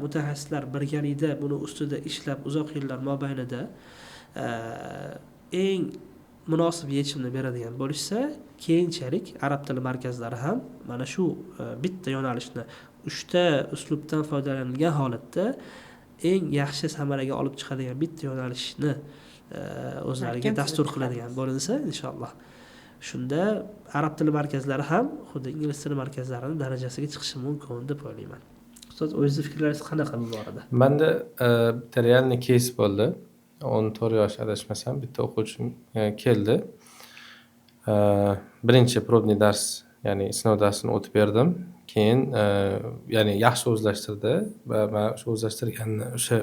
mutaxassislar birgalikda buni ustida ishlab uzoq yillar mobaynida eng munosib yechimni beradigan bo'lishsa, keyinchalik arab tili markazlari ham mana shu bitta yo'nalishni 3ta uslubdan foydalanilgan holatda eng yaxshi samaraga olib chiqadigan bitta yo'nalishni o'zlariga dastur qiladigan bo'linsa, inshaalloh. Shunda arab tili markazlari ham xuddi ingliz tili markazlarining darajasiga chiqishi mumkin deb o'ylayman. Ustoz, o'zingiz fikrlaringiz qanaqa bu borada? Menda bitta realniy keys bo'ldi. 14 yosh adashmasam bitta o'quvchim keldi. Birinchi probniy dars, ya'ni sinov darsini o'tib berdim. Keyin ya'ni yaxshi o'zlashtirdi va men o'sha o'zlashtirganini o'sha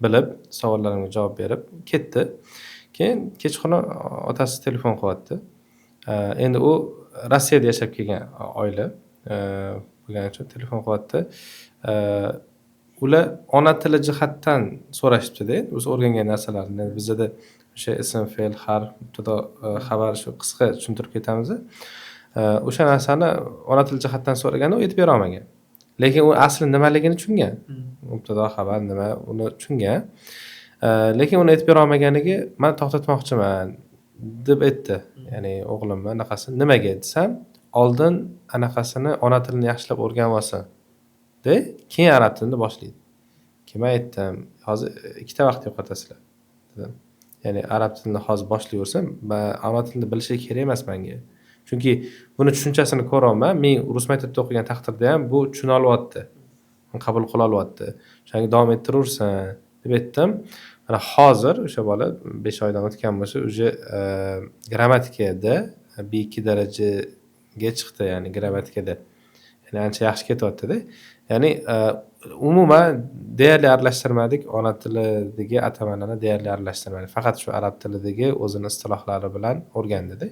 bilib, savollarimga javob berib ketdi. Keyin kechqurun otasi telefon qilyapti. Endi u Rossiyada yashab kelgan oila bo'lgani uchun telefon qilyapti. Ular ona tili jihatdan so'rashibdi-da, o'zi o'rgangan narsalarini. Bizda o'sha ism, fe'l, harf, mubtado, xabar shu qisqa tushuntirib ketamiz. O'sha narsani ona tili jihatdan so'raganda u aytib bera olmagan. Lekin u asli nimaligini tushungan. Mubtado, xabar nima, uni tushungan. Lekin uni aytib bera olmaganiga men to'xtatmoqchiman deb aytdi. Ya'ni o'g'limni anaqasi nimaga desam, oldin anaqasini ona tilini yaxshilab o'rganib olsin. De, keyin arab tilini boshlaydi. Keyin men aytdim, hozir ikkita vaqt yo'qotasizlar dedim. Ya'ni arab tilini hozir boshlayversin, men ona tilini bilishi kerak emas menga. Chunki buni tushunchasini ko'ryapman. Men rus maktabida o'qigan taqdirda ham bu tushuna olyapti, qabul qila olyapti. O'shanga davom ettiraversin deb aytdim. Mana hozir o'sha bola 5 oydan o'tgan bo'lsa, уже grammatikada B2 darajaga chiqdi, ya'ni grammatikada. Ya'ni ancha yaxshi ketyapti-da. Ya'ni umuman deyarli aralashtirmadik, ona tilidagi atamalarni deyarli aralashtirmadik. Faqat shu arab tilidagi o'zini istilohlari bilan o'rgandi-da.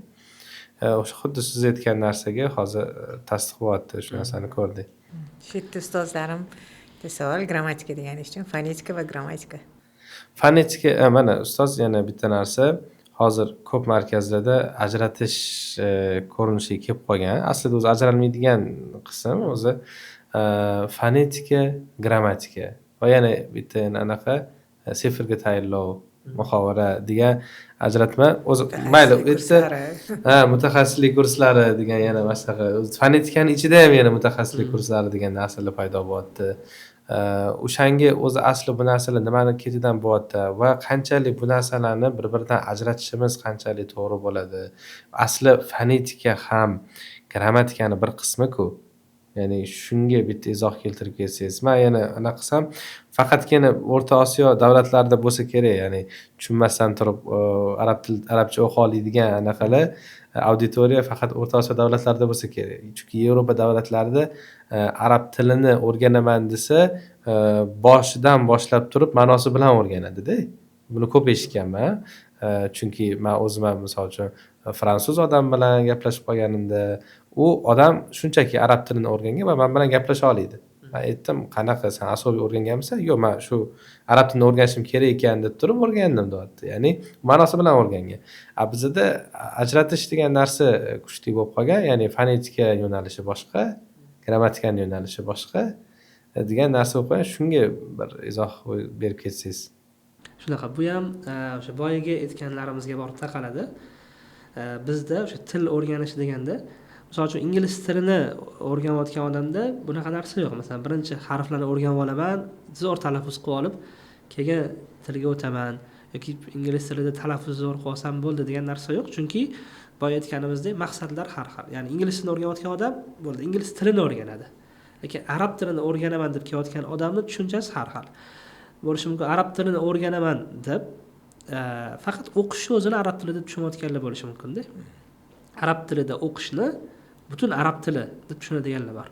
O'sha xuddi siz aytgan narsaga hozir tasdiq bo'lyapti, shu narsani ko'rdik. Shu yerda ustozlarim savol grammatika degani uchun fonetika va grammatika. Fonetika, mana ustoz yana bitta narsa, hozir ko'p markazlarda ajratish ko'rinishiga kelib qolgan. Aslida o'zi ajralmaydigan qism o'zi fonetika, grammatika va yana bitta yana anaqa sifrga tayinlov, muhovara degan ajratma o'zi mayli u yerda ha mutaxassislik kurslari degan yana masaqa fonetikani ichida ham yana mutaxassislik kurslari degan narsalar paydo bo'lyapti. O'shanga o'zi asli bu narsalar nimani ketidan bo'lyapti va qanchalik bu narsalarni bir-biridan ajratishimiz qanchalik to'g'ri bo'ladi? Asli fonetika ham grammatikani bir qismi-ku. Ya'ni shunga bitta izoh keltirib ketsangiz, men yana anaqa qilsam, faqatgina O'rta Osiyo davlatlarida bo'lsa kerak, ya'ni tushunmasdan turib arab tili, arabcha o'qiy oladigan anaqalar auditoriya faqat O'rta Osiyo davlatlarida bo'lsa kerak. Chunki Yevropa davlatlarida arab tilini o'rganaman desa, boshidan boshlab turib ma'nosi bilan o'rganadi-da. Buni ko'p eshitganman. Chunki men o'zim ham misol uchun fransuz odam bilan gaplashib qolganimda, u odam shunchaki arab tilini o'rgangan va men bilan gaplasha oladi. Men aytdim, qanaqa sen asobiy o'rganganmisan? Yo'q, men shu arab tilini o'rganishim kerak ekan deb turib o'rgandim deyapti. Ya'ni ma'nosi bilan o'rgangan. A bizda ajratish degan narsa kuchli bo'lib qolgan, ya'ni fonetika yo'nalishi boshqa, grammatikaning yo'nalishi boshqa degan narsa bo'lib qolgan. Shunga bir izoh berib ketsangiz. Shunaqa, bu ham o'sha boyagi aytganlarimizga borib taqaladi. Bizda o'sha til o'rganish deganda, misol uchun, ingliz tilini o'rganayotgan odamda bunaqa narsa yo'q. Masalan, birinchi harflarni o'rganib olaman, zo'r talaffuz qilib olib, keyin tilga o'taman yoki ingliz tilida talaffuz zo'r qilib olsam bo'ldi degan narsa yo'q. Chunki boya aytganimizdek, maqsadlar har xil. Ya'ni ingliz tilini o'rganayotgan odam bo'ldi, ingliz tilini o'rganadi. Lekin arab tilini o'rganaman deb kelayotgan odamni tushunchasi har xil bo'lishi mumkin. Arab tilini o'rganaman deb faqat o'qishni o'zini arab tilida tushunayotganlar bo'lishi mumkinda. Arab tilida o'qishni butun arab tili deb tushunadiganlar bor.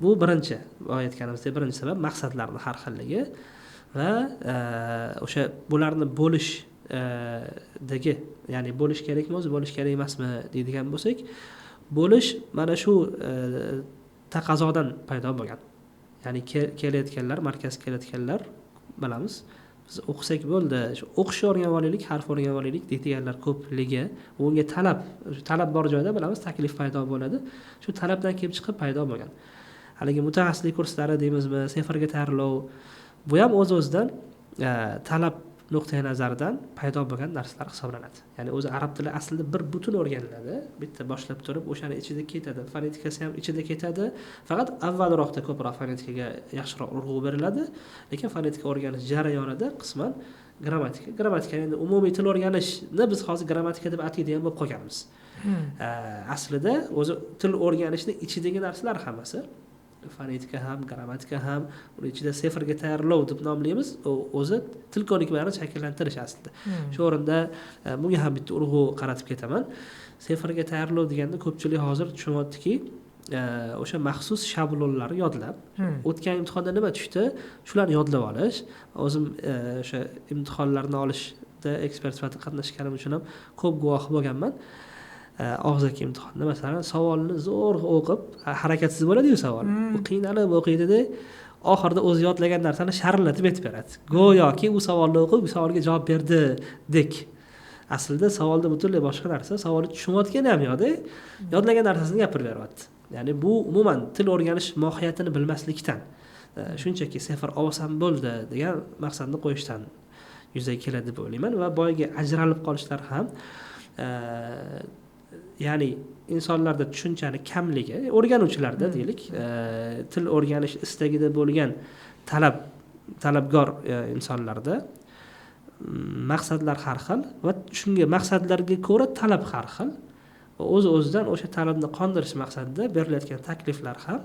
Bu birinchi, boya aytganimizdek, birinchi sabab maqsadlarni har xilligi va o'sha bularni bo'lish dagi, ya'ni bo'lish kerakmi o'zi, bo'lish kerak emasmi deydigan bo'lsak, bo'lish mana shu taqozodan paydo bo'lgan. Ya'ni kelayotganlar, markazga kelayotganlar bilamiz, biz o'qisak bo'ldi, shu o'qishni o'rganib olaylik, harf o'rganib olaylik deydiganlar ko'pligi, unga talab, shu talab bor joyda bilamiz taklif paydo bo'ladi. Shu talabdan kelib chiqib paydo bo'lgan. Haligi mutaxassislik kurslari deymizmi, sefarga tayyorlov, bu ham o'z-o'zidan talab nuqtai nazaridan paydo bo'lgan narsalar hisoblanadi. Ya'ni o'zi arab tili aslida bir butun o'rganiladi, bitta boshlab turib o'shani ichida ketadi, fonetikasi ham ichida ketadi. Faqat avvalroqda ko'proq fonetikaga yaxshiroq urg'u beriladi, lekin fonetika o'rganish jarayonida qisman grammatika, grammatika endi umumiy til o'rganishni biz hozir grammatika deb ataydigan bo'lib qolganmiz. Aslida o'zi til o'rganishni ichidagi narsalar hammasi, fonetika ham, grammatika ham, uni ichida sefarga tayyorlov deb nomlaymiz, o'zi til ko'nikmalarini shakllantirish aslida. Shu o'rinda bunga ham bitta urg'u qaratib ketaman. Sefarga tayyorlov deganda ko'pchilik hozir tushunyaptiki, o'sha maxsus shablonlarni yodlab, o'tgan imtihonda nima tushdi, shularni yodlab olish. O'zim o'sha imtihonlarni olishda ekspert sifatida qatnashganim uchun ham ko'p guvohi bo'lganman. Og'zaki imtihonda masalan savolni zo'rg'a o'qib, harakatsiz bo'ladi-yu savol. U qiynalib o'qiydi-da, oxirida o'zi yodlagan narsani sharillatib aytib beradi. Go'yoki u savolni o'qib, bu savolga javob berdi-dek. Aslida savolda butunlay boshqa narsa, savolni tushunayotgani ham yo'q-da, yodlagan narsasini gapirib beryapti. Ya'ni bu umuman til o'rganish mohiyatini bilmaslikdan, shunchaki sefar olsam bo'ldi degan maqsadni qo'yishdan yuzaga keladi deb o'ylayman. Va boyagi ajralib qolishlar ham, ya'ni insonlarda tushunchani kamligi, o'rganuvchilarda deylik, til o'rganish istagida bo'lgan talabgor insonlarda maqsadlar har xil va shunga maqsadlarga ko'ra talab har xil. Va o'z-o'zidan o'sha talabni qondirish maqsadida berilayotgan takliflar ham,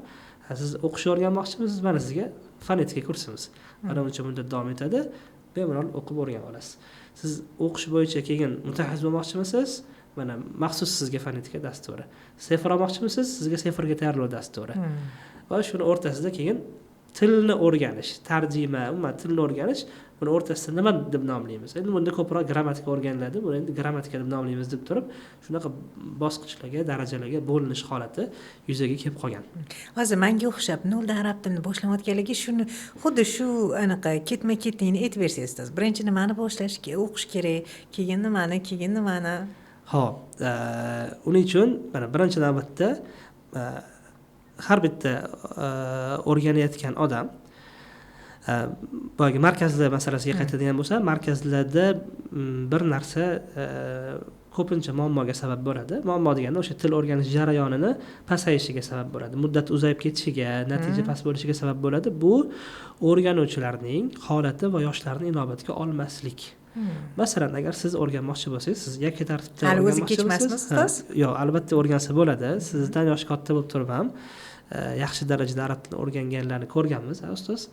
siz o'qishni o'rganmoqchimisiz, mana sizga fonetika kursimiz. Mana buncha muddat davom etadi, bemalol o'qib o'rganib olasiz. Siz o'qish bo'yicha keyin mutaxassis bo'lmoqchimisiz, mana maxsus sizga fonetika dasturi. Sefar olmoqchimisiz, sizga sefarga tayyorlov dasturi. Va shuni o'rtasida keyin tilni o'rganish, tarjima, umuman tilni o'rganish, buni o'rtasida nima deb nomlaymiz? Endi bunda ko'proq grammatika o'rganiladi, buni endi grammatika deb nomlaymiz deb turib, shunaqa bosqichlarga, darajalarga bo'linish holati yuzaga kelib qolgan. Hozir menga o'xshab noldan arab tilini boshlayotganlarga shuni xuddi shu anaqa ketma-ketligini aytib bersangiz, birinchi nimani boshlash, o'qish kerak, keyin nimani, keyin nimani? Xo'p, uning uchun mana birinchi navbatda har bitta o'rganayotgan odam boyagi markazlar masalasiga qaytadigan bo'lsa, markazlarda bir narsa ko'pincha muammoga sabab bo'ladi. Muammo deganda o'sha til o'rganish jarayonini pasayishiga sabab bo'ladi, muddat uzayib ketishiga, natija past bo'lishiga sabab bo'ladi. Bu o'rganuvchilarning holati va yoshlarini inobatga olmaslik. Masalan, agar siz o'rganmoqchi bo'lsangiz, siz yakka tartibda hali o'zi kechmasmi ustoz? Yo'q, albatta o'rgansa bo'ladi. Sizdan yoshi katta bo'lib turib ham yaxshi darajada arab tilini o'rganganlarni ko'rganmiz, ustoz.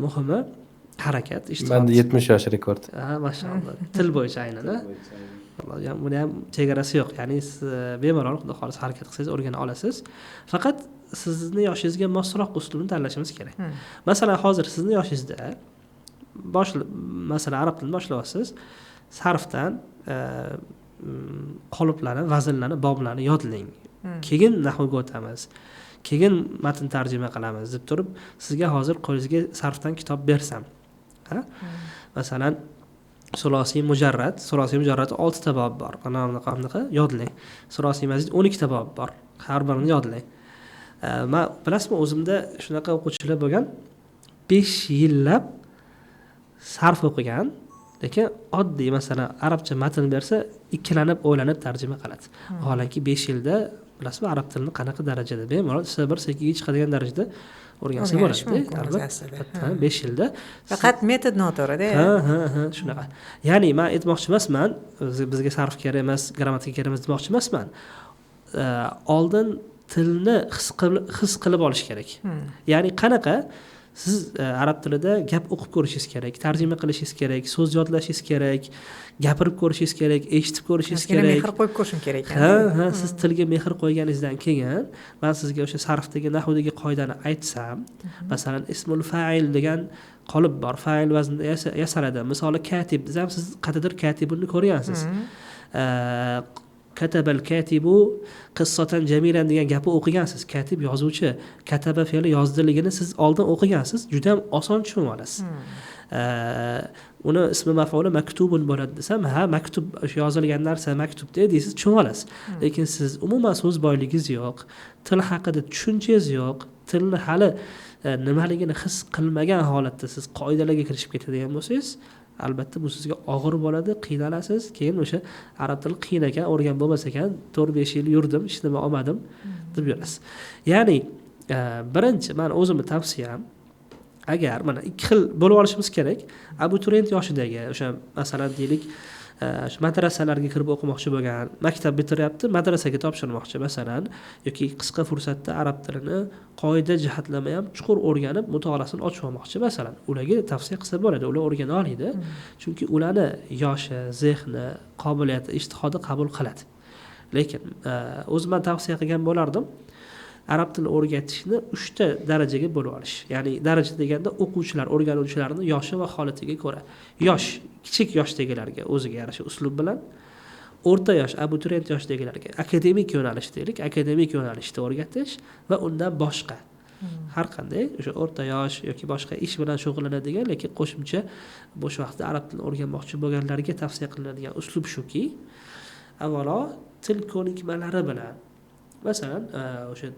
Muhimi harakat, ishtihod. Menda 70 yosh rekord. Ha, mashalloh. Til bo'yicha aynan. Buni ham chegarasi yo'q. Ya'ni siz bemalol xudo xohlasa harakat qilsangiz o'rgana olasiz. Faqat sizni yoshingizga mosroq uslubni tanlashimiz kerak. Masalan, hozir sizni yoshingizda masalan arab tilini boshlayapsiz, sarfdan qoliplarni, vaznlarni, boblarni yodlang. Keyin nahvga o'tamiz. Keyin matn tarjima qilamiz deb turib, sizga hozir qo'lingizga sarfdan kitob bersam, ha? Masalan, Sulosiy mujarrad, sulosiy mujarrad 6 ta bob bor. Ana bunaqa bunaqa yodlang. Sulosiy mazid 12 ta bob bor. Har birini yodlang. Men bilasizmi, o'zimda shunaqa o'quvchilar bo'lgan, 5 yillab Sarf o'qigan, lekin oddiy masalan arabcha matn bersa ikkilanib o'ylanib tarjima qiladi. Vaholanki 5 yilda bilasizmi arab tilini qanaqa darajada bemalol C1 C2ga chiqadigan darajada o'rgansa bo'ladi. Albatta 5 yilda. Faqat metod noto'g'ri-da. Ha, shunaqa. Ya'ni men aytmoqchi emasman, bizga sarf kerak emas, grammatika kerak emas demoqchi emasman. Oldin tilni his qilib olish kerak. Ya'ni qanaqa siz arab tilida gap o'qib ko'rishingiz kerak, tarjima qilishingiz kerak, so'z yodlashingiz kerak, gapirib ko'rishingiz kerak, eshitib ko'rishingiz kerak. Mehr qo'yib ko'rishim kerak ekan. Ha, siz tilga mehr qo'yganingizdan keyin men sizga o'sha sarfdagi, nahvdagi qoidani aytsam, masalan, ismul fa'il degan qolip bor, fa'il vaznida yasaladi. Misoli katib desam, siz qayerdadir katibni ko'rgansiz. Katabal katibu qissatan jamilan degan gapni o'qigansiz. Katib yozuvchi, kataba fe'li yozdiligini siz oldin o'qigansiz, juda ham oson tushunib olasiz. Uni ismi maf'uli maktubun bo'ladi desam, ha, maktub o'sha yozilgan narsa maktub deysiz, tushunib olasiz. Lekin siz umuman so'z boyligingiz yo'q, til haqida tushunchangiz yo'q, tilni hali nimaligini his qilmagan holatda siz qoidalarga kirishib ketadigan bo'lsangiz, albatta bu sizga og'ir bo'ladi, qiynalasiz. Keyin o'sha arab tili qiyin ekan, o'rgan bo'lmas ekan, 4-5 yil yurdim, hech nima olmadim deb yurasiz. Ya'ni birinchi men o'zimni tavsiyam, agar mana ikki xil bo'lib olishimiz kerak. Abituriyent yoshidagi o'sha masalan deylik, shu madrasalarga kirib o'qimoqchi bo'lgan, maktab bitiryapti, madrasaga topshirmoqchi masalan, yoki qisqa fursatda arab tilini qoida jihatlama ham chuqur o'rganib mutolaasini ochib olmoqchi masalan, ularga tavsiya qilsa bo'ladi, ular o'rgana oladi. Chunki ularni yoshi, zehni, qobiliyati, ijtihodi qabul qiladi. Lekin o'zim tavsiya qilgan bo'lardim, arab tilini o'rgatishni 3 ta darajaga bo'lib olish. Ya'ni daraja deganda o'quvchilar, o'rganuvchilarning yoshi va holatiga ko'ra. Yosh, kichik yoshdagilarga o'ziga yarasha uslub bilan, o'rta yosh, abituriyent yoshdagilarga akademik yo'nalish deylik, akademik yo'nalishda o'rgatish va undan boshqa har qanday o'sha o'rta yosh yoki boshqa ish bilan shug'ullanadigan, lekin qo'shimcha bo'sh vaqtda arab tilini o'rganmoqchi bo'lganlarga tavsiya qilinadigan uslub shuki, avvalo til ko'nikmalari bilan, masalan, o'sha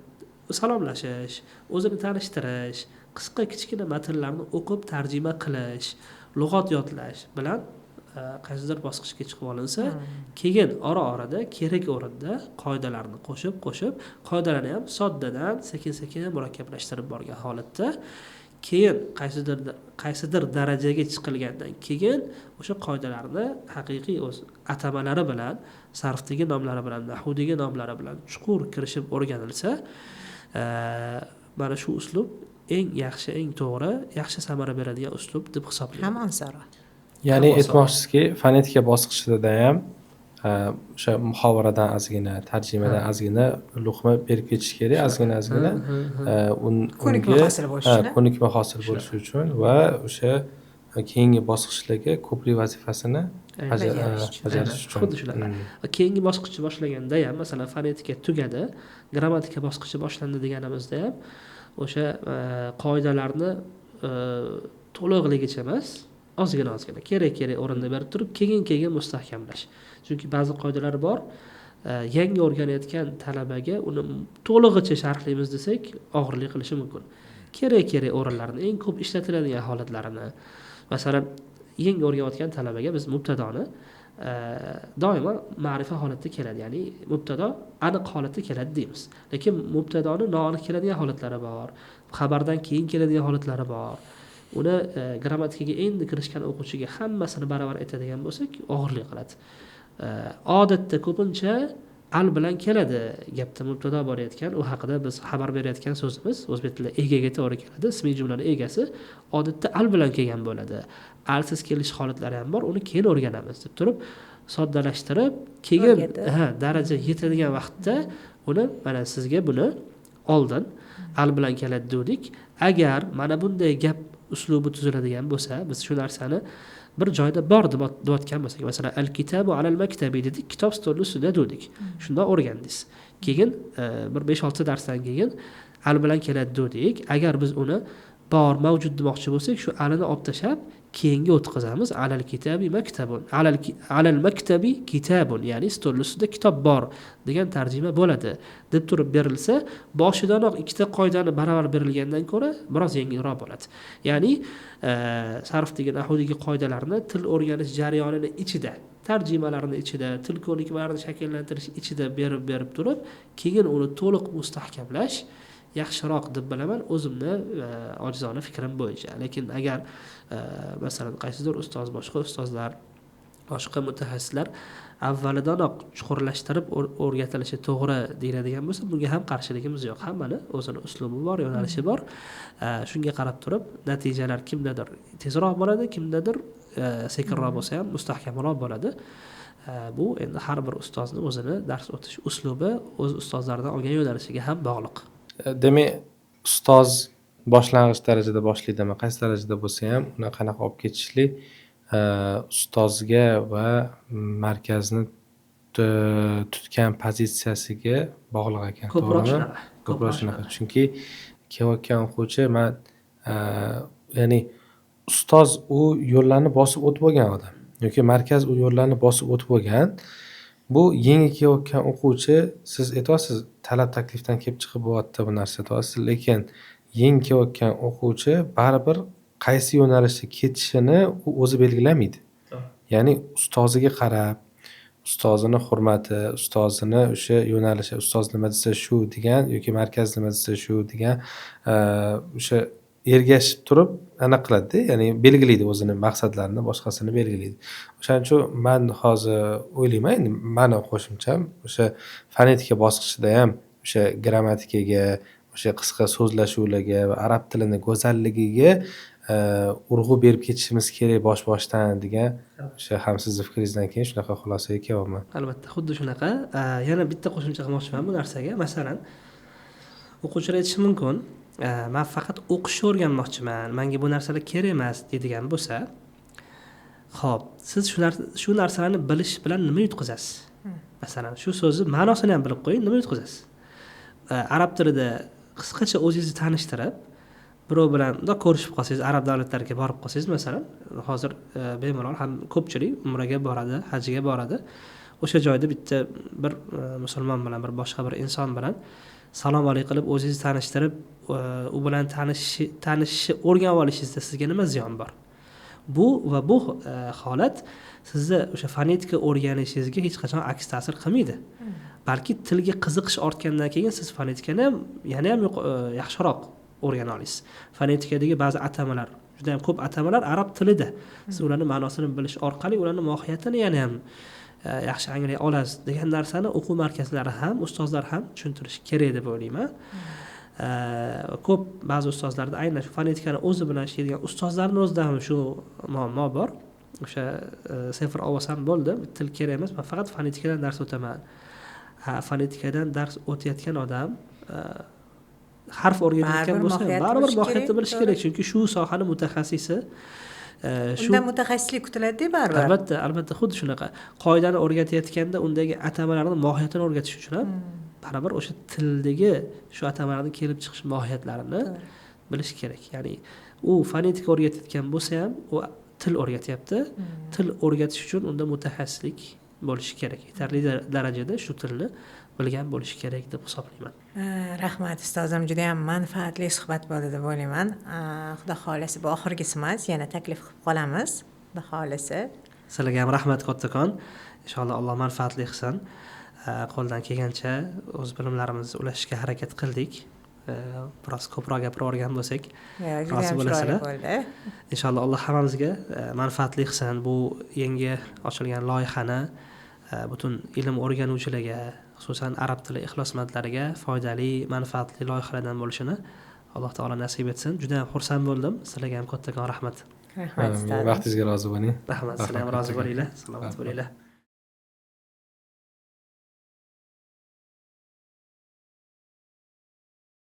salomlashish, o'zini tanishtirish, qisqa kichkina matnlarni o'qib tarjima qilish, lug'at yodlash bilan qaysidir bosqichga chiqib olinsa, keyin ora-orada kerak o'rinda qoidalarni qo'shib, qoidalarni ham soddadan sekin-sekin murakkablashtirib borgan holatda, keyin qaysidir darajaga chiqilgandan keyin o'sha qoidalarni haqiqiy o'z atamalari bilan, sarfdagi nomlari bilan, nahvdagi nomlari bilan chuqur kirishib o'rganilsa, mana shu uslub eng yaxshi, eng to'g'ri, yaxshi samara beradigan uslub deb hisoblayman. Ham osonroq. Ya'ni aytmoqchisizki, fonetika bosqichida ham o'sha muhovaradan ozgina, tarjimadan ozgina luqma berib ketish kerak, ozgina ko'nikma hosil bo'lishi uchun. Ko'nikma hosil bo'lishi uchun va o'sha keyingi bosqichlarga ko'prik vazifasini bajarish uchun. Xuddi shunaqa. Keyingi bosqichni boshlaganda ham, masalan, fonetika tugadi, grammatika bosqichi boshlandi deganimizda ham o'sha qoidalarni to'liqligicha emas, ozgina kerak o'rinda berib turib, keyin mustahkamlash. Chunki ba'zi qoidalar bor, yangi o'rganayotgan talabaga uni to'lig'icha sharhlaymiz desak, og'irlik qilishi mumkin. Kerak o'rinlarni, eng ko'p ishlatiladigan holatlarini, masalan, yangi o'rganayotgan talabaga biz mubtadoni doimo ma'rifa holatda keladi, ya'ni mubtado aniq holatda keladi deymiz. Lekin mubtadoni noaniq keladigan holatlari bor, xabardan keyin keladigan holatlari bor. Uni grammatikaga endi kirishgan o'quvchiga hammasini baravar aytadigan bo'lsak, og'irlik qiladi. Odatda ko'pincha al bilan keladi gapda mubtado borayotgan, u haqida biz xabar berayotgan so'zimiz o'zbek tilida egaga to'g'ri keladi. Ismiy jumlani egasi odatda al bilan kelgan bo'ladi. Alsiz kelish holatlari ham bor, uni keyin o'rganamiz deb turib soddalashtirib, keyin daraja yetadigan vaqtda uni mana sizga buni oldin al bilan keladi dedik. Agar mana bunday gap uslubi tuziladigan bo'lsa, biz shu narsani bir joyda bor deyotgan bo'lsak, masalan, al-kitabu alal maktabi dedik, kitob stolning ustida dedik. Shunda o'rgandingiz. Keyin bir 5-6 darsdan keyin al bilan keladi dedik. Agar biz uni Bor, mavjud demoqchi bo'lsak, shu alini olib tashlab keyinga o'tkazamiz. Alal kitabi maktabun, alal maktabi kitabun, ya'ni stol ustida kitob bor degan tarjima bo'ladi deb turib berilsa, boshidanoq ikkita qoidani baravar berilgandan ko'ra biroz yengilroq bo'ladi. Ya'ni sarfdagi, nahvdagi qoidalarni til o'rganish jarayonini ichida, tarjimalarni ichida, til ko'nikmalarini shakllantirish ichida berib turib, keyin uni to'liq mustahkamlash yaxshiroq deb bilaman o'zimni ojizona fikrim bo'yicha. Lekin agar masalan qaysidir ustoz, boshqa ustozlar, boshqa mutaxassislar avvalidanoq chuqurlashtirib o'rgatilishi to'g'ri deyiladigan bo'lsa, bunga ham qarshiligimiz yo'q. Hammani o'zini uslubi bor, yo'nalishi bor. Shunga qarab turib natijalar kimdadir tezroq bo'ladi, kimdadir sekinroq bo'lsa ham mustahkamroq bo'ladi. Bu endi har bir ustozni o'zini dars o'tish uslubi, o'z ustozlaridan olgan yo'nalishiga ham bog'liq. Demak, ustoz boshlang'ich darajada boshlaydimi, qaysi darajada bo'lsa ham uni qanaqa olib ketishlik ustozga va markazni tutgan pozitsiyasiga bog'liq ekan. Ko'proq shunaqa. Ko'proq shunaqa. Chunki kelayotgan o'quvchi man ya'ni ustoz u yo'llarni bosib o'tib bo'lgan odam yoki markaz u yo'llarni bosib o'tib bo'lgan. Bu yangi kelayotgan o'quvchi, siz aytyapsiz, talab taklifdan kelib chiqib bo'lyapti bu narsa aytyapsiz, lekin yangi kelayotgan o'quvchi baribir qaysi yo'nalishda ketishini u o'zi belgilamaydi. Ya'ni ustoziga qarab, ustozini hurmati, ustozini o'sha yo'nalishi, ustoz nima desa shu degan yoki markaz nima desa shu degan o'sha ergashib turib anaqa qiladi-da, ya'ni belgilaydi o'zini maqsadlarini, boshqasini belgilaydi. O'shaning uchun man hozir o'ylayman, endi mani qo'shimcham o'sha fonetika bosqichida ham o'sha grammatikaga, o'sha qisqa so'zlashuvlarga va arab tilini go'zalligiga urg'u berib ketishimiz kerak bosh-boshdan degan o'sha ham sizni fikringizdan keyin shunaqa xulosaga kelyapman. Albatta, xuddi shunaqa. Yana bitta qo'shimcha qilmoqchiman bu narsaga. Masalan, o'quvchilar aytishi mumkin, man faqat o'qishni o'rganmoqchiman, menga bu narsalar kerak emas deydigan bo'lsa, xo'p, siz shu narsalarni bilish bilan nima yutqizasiz? Masalan, shu so'zni ma'nosini ham bilib qo'ying, nima yutqizasiz? Arab tilida qisqacha o'zingizni tanishtirib, birov bilan bundoq ko'rishib qolsangiz, arab davlatlariga borib qolsangiz, masalan, hozir bemalol ham ko'pchilik umraga boradi, hajga boradi. O'sha joyda bitta bir musulmon bilan, bir boshqa bir inson bilan salom alik qilib o'zingizni tanishtirib, u bilan tanishishni o'rganib olishingizda sizga nima ziyon bor? Bu va bu holat sizni o'sha fonetika o'rganishingizga hech qachon aks ta'sir qilmaydi. Balki tilga qiziqish ortgandan keyin siz fonetikani ham yana ham yaxshiroq o'rgana olasiz. Fonetikadagi ba'zi atamalar, juda ham ko'p atamalar arab tilida. Siz ularning ma'nosini bilish orqali ularning mohiyatini yana ham yaxshi anglay olasiz degan narsani o'quv markazlari ham, ustozlar ham tushuntirish kerak deb o'ylayman. Ko'p ba'zi ustozlarda aynan shu fonetikani o'zi bilan ishlaydigan ustozlarning o'zida ham shu muammo bor. O'sha sifr olsam bo'ldi, til kerak emas, men faqat fonetikadan dars o'taman. Ha, fonetikadan dars o'tayotgan odam harf o'rganayotgan bo'lsa, baribir mohiyatni bilish kerak, chunki shu sohani mutaxassisi. Undan mutaxassislik kutiladi-da baribir. Albatta, albatta, xuddi shunaqa. Qoidani o'rgatayotganda undagi atamalarning mohiyatini o'rgatish uchun ham baribir o'sha tildagi shu atamalarning kelib chiqish mohiyatlarini bilish kerak. Ya'ni u fonetika o'rgatayotgan bo'lsa ham, u til o'rgatyapti. Til o'rgatish uchun unda mutaxassislik bo'lishi kerak. Yetarli darajada shu tilni bilgan bo'lishi kerak deb hisoblayman. Rahmat ustozim, juda ham manfaatli suhbat bo'ldi deb o'ylayman. Xudo xohlasa bu oxirgisi emas, yana taklif qilib qolamiz. Xudo xohlasa. Sizlarga ham rahmat kattakon. Inshaalloh Alloh manfaatli qilsin. Qo'ldan kelgancha o'z bilimlarimizni ulashishga harakat qildik. Biroz ko'proq gapirib olgan bo'lsak, rozi bo'lasizlar. Inshaalloh Alloh hammamizga manfaatli qilsin. Bu yangi ochilgan loyihani butun ilm o'rganuvchilarga, xususan arab tili ixlosmandlariga foydali, manfaatli loyihalardan bo'lishini Alloh taolo nasib etsin. Juda ham xursand bo'ldim. Sizlarga ham kattakon rahmat. Rahmat. Vaqtingizga rozi bo'ling. Rahmat, sizlar ham rozi bo'linglar. Salomat bo'linglar.